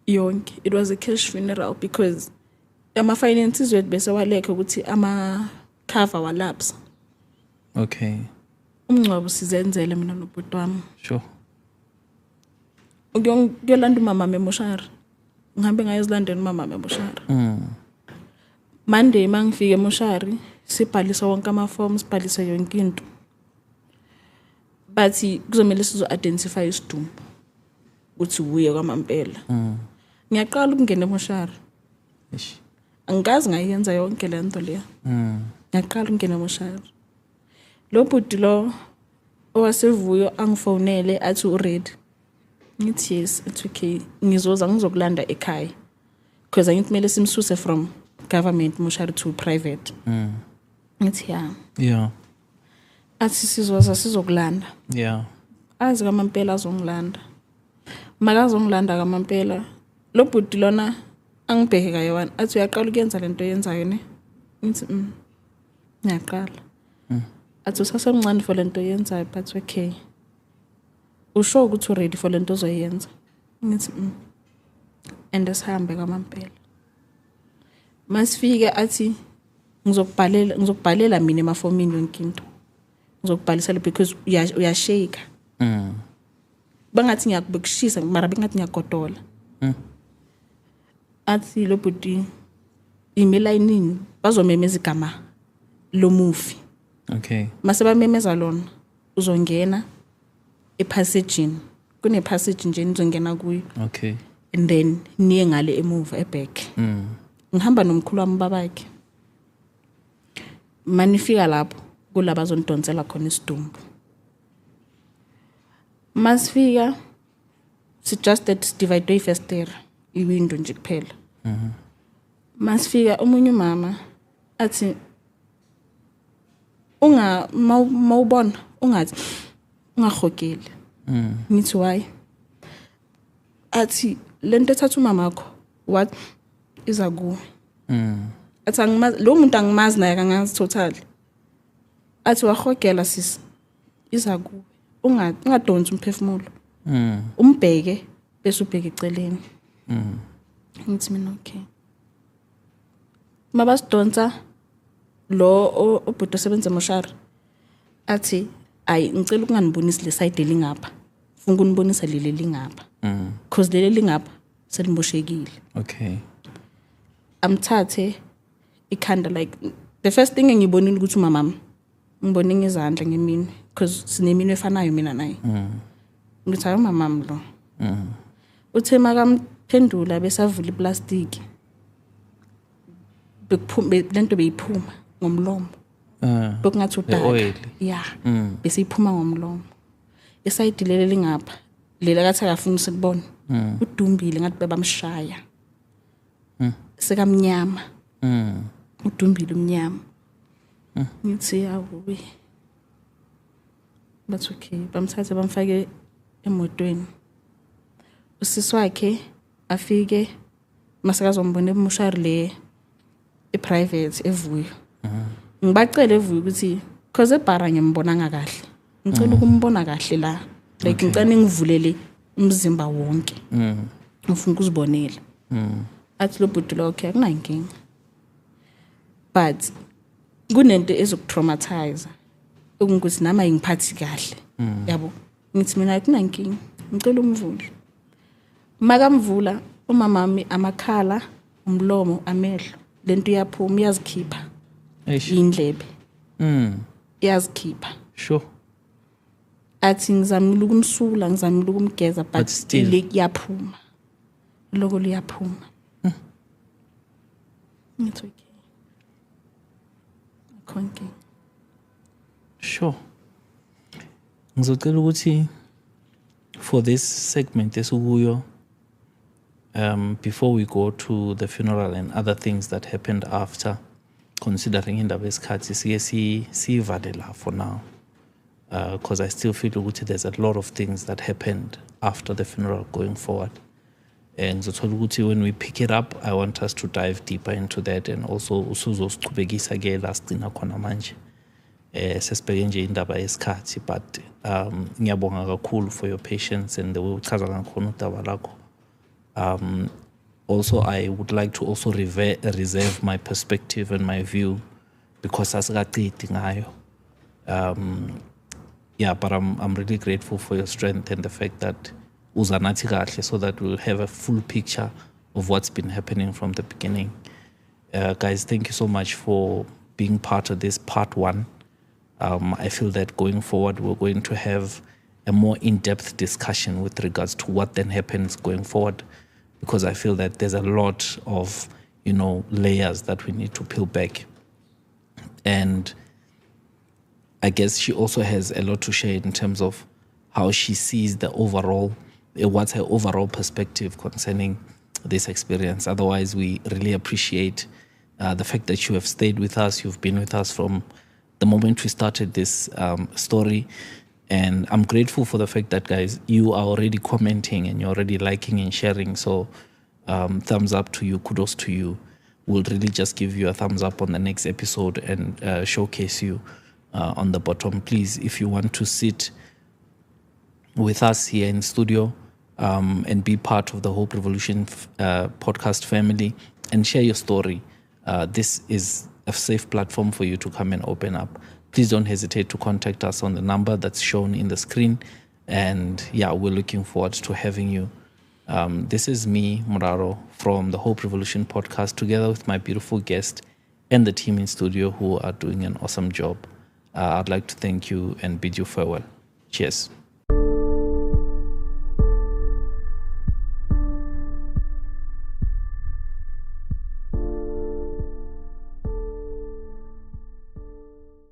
yonke. It was a cash funeral because ama-finances wethu bese walekho ukuthi ama-cover walapsa. Umngcwabo sizenzele mina nobhuti wami. Ukuyolanda umama emoshari, ngihambe ngayozilandela umama emoshari. Monday mangifika emoshari, sibhalise wonke ama-form, sibhalise yonke into. Bathi kuzomele sizo-identify isidumbu ukuthi wuye kwamampela. Ngiyaqala ukungena emoshari. Eish. Angikazi ngayenza yonke le nto leya. Ngiyaqala ukungena emoshari. Lo bhuti lo owaseVuyo angifonele, athi uready. Ngithi yes. It's okay, ngizoza ngizokulanda ekhaya, because angithi kumele simsuse from government moshari to private. Ngithi ya. Athi sizoza sizokulanda. Azi kamampela azongilanda. Makazongilanda kamampela lo bhuti lona angibheke kayi-one, athi, "Uyaqala ukuyenza lento oyenzayo ne?" Ngithi, ngiyaqala." Athi, "Usasemncane for lento oyenzayo, but okay, usho ukuthi uready for lento ozoyenza?" Ngithi, And sihambe kamampela. Masifike athi, Ngizokubhalela mina emafomini yonke into, ngizokubhalisela because uyashake." Bangathi ngiyakubekushisa, mara bengathi ngiyagodola. Athi lo bhuti, ime elayinini, bazomemeza igama lomufi. Mase bamemeza lona, uzongena epassagini, kune-passage nje nizongena kuyo. And then niye ngale emuva eback. Ngihamba nomkhulu wami, babakhe. Manifika lapho kula bazonidonsela khona isidumbu. Masifika si just that divide ifestera, iwindow nje kuphela. Masifika omunye umama athi, unga mawubona ungathi ungahogeli. Ngithi, "Why?" Athi, "Lento ethatha umamakho what iza kuwe." Athi, "Angimazi lo muntu, angimazi naye, akangazi totally." Athi, "Wahogela sisi, iza kuwe, ungadonsi umphefumulo, umbheke bese ubheke eceleni." Ngithi mina, "Okay." Mabasidonsa lo ubhuti osebenza emoshari athi, "Ayi, ngicela ukunganibonisi le side elingapha, funa ukunibonisa leli lingapha, cause leli lingapha selimoshekile." Amthathe ikhanda, like the first thing engibonile ukuthi umamami, ngibone ngezandla, ngeminwe, because sineminwe efanayo mina naye. Ngithi, "Hayi, umamami lo." Uthe makamphendula besavula iplastiki, bekuphuma lento, beyiphuma ngomlomo. Bekungathi udaka. Oil. Ya, bese iphuma ngomlomo. Isayidi leli lingapha lela kathi akafuni silibona, udumbile ngathi bebamshaya, sekamnyama. Udumbile, umnyama. Ngithi, "Yawu." Bathi okay, bamthathe bamfake emotweni. Usisi wakhe afike masekazombona emoshari le eprivate evuyo. Ngibacele evuyo ukuthi cause ebhara ngimbonanga kahle, ngicela ukumbona kahle la, like ngicela ningivulele umzimba wonke, ngifuna ukuzibonela. Athi lo bhuti lo, "Okay, akunankinga, but kunento ezokutraumatize ukuthi nami ayingiphathi kahle, yabo." Ngithi mina, "Akunankinga, ngicela umvule." Makamvula umamami, amakhala, umlomo, amehlo, lento iyaphuma, iyazikhipha. Eish. Indlebe iyazikhipha. Athi, "Ngizamile ukumsula, ngizamile ukumgeza, but But still. Le iyaphuma, loko liyaphuma." Ngithi, "Okay, akho nkinga." Sure. Ngizocela ukuthi for this segment esikuyo, before we go to the funeral and other things that happened after, considering indaba yesikhathi, sike siyivale la for now, because I still feel ukuthi there's a lot of things that happened after the funeral going forward, and ngizothola ukuthi when we pick it up, I want us to dive deeper into that, and also usuzosichubekisa ke la sigcina khona manje. Sesibheke nje indaba yesikhathi, but ngiyabonga kakhulu for your patience and the way uchaza ngakhona udaba lakho. Also I would like to also reserve my perspective and my view because asikaqedi ngayo. Yeah, but I'm really grateful for your strength and the fact that uza nathi kahle so that we'll have a full picture of what's been happening from the beginning. Guys, thank you so much for being part of this part one. I feel that going forward, we're going to have a more in-depth discussion with regards to what then happens going forward, because I feel that there's a lot of layers that we need to peel back. And I guess she also has a lot to share in terms of how she sees the overall, what's her overall perspective concerning this experience. Otherwise, we really appreciate the fact that you have stayed with us. You've been with us from the moment we started this story. And I'm grateful for the fact that, guys, you are already commenting and you're already liking and sharing. So thumbs up to you, kudos to you. We'll really just give you a thumbs up on the next episode and showcase you on the bottom. Please, if you want to sit with us here in studio and be part of the Hope Revolution podcast family and share your story, this is a safe platform for you to come and open up. Please don't hesitate to contact us on the number that's shown in the screen. And yeah, we're looking forward to having you. This is me, Muraro, from the Hope Revolution podcast, together with my beautiful guest and the team in studio who are doing an awesome job. I'd like to thank you and bid you farewell. Cheers.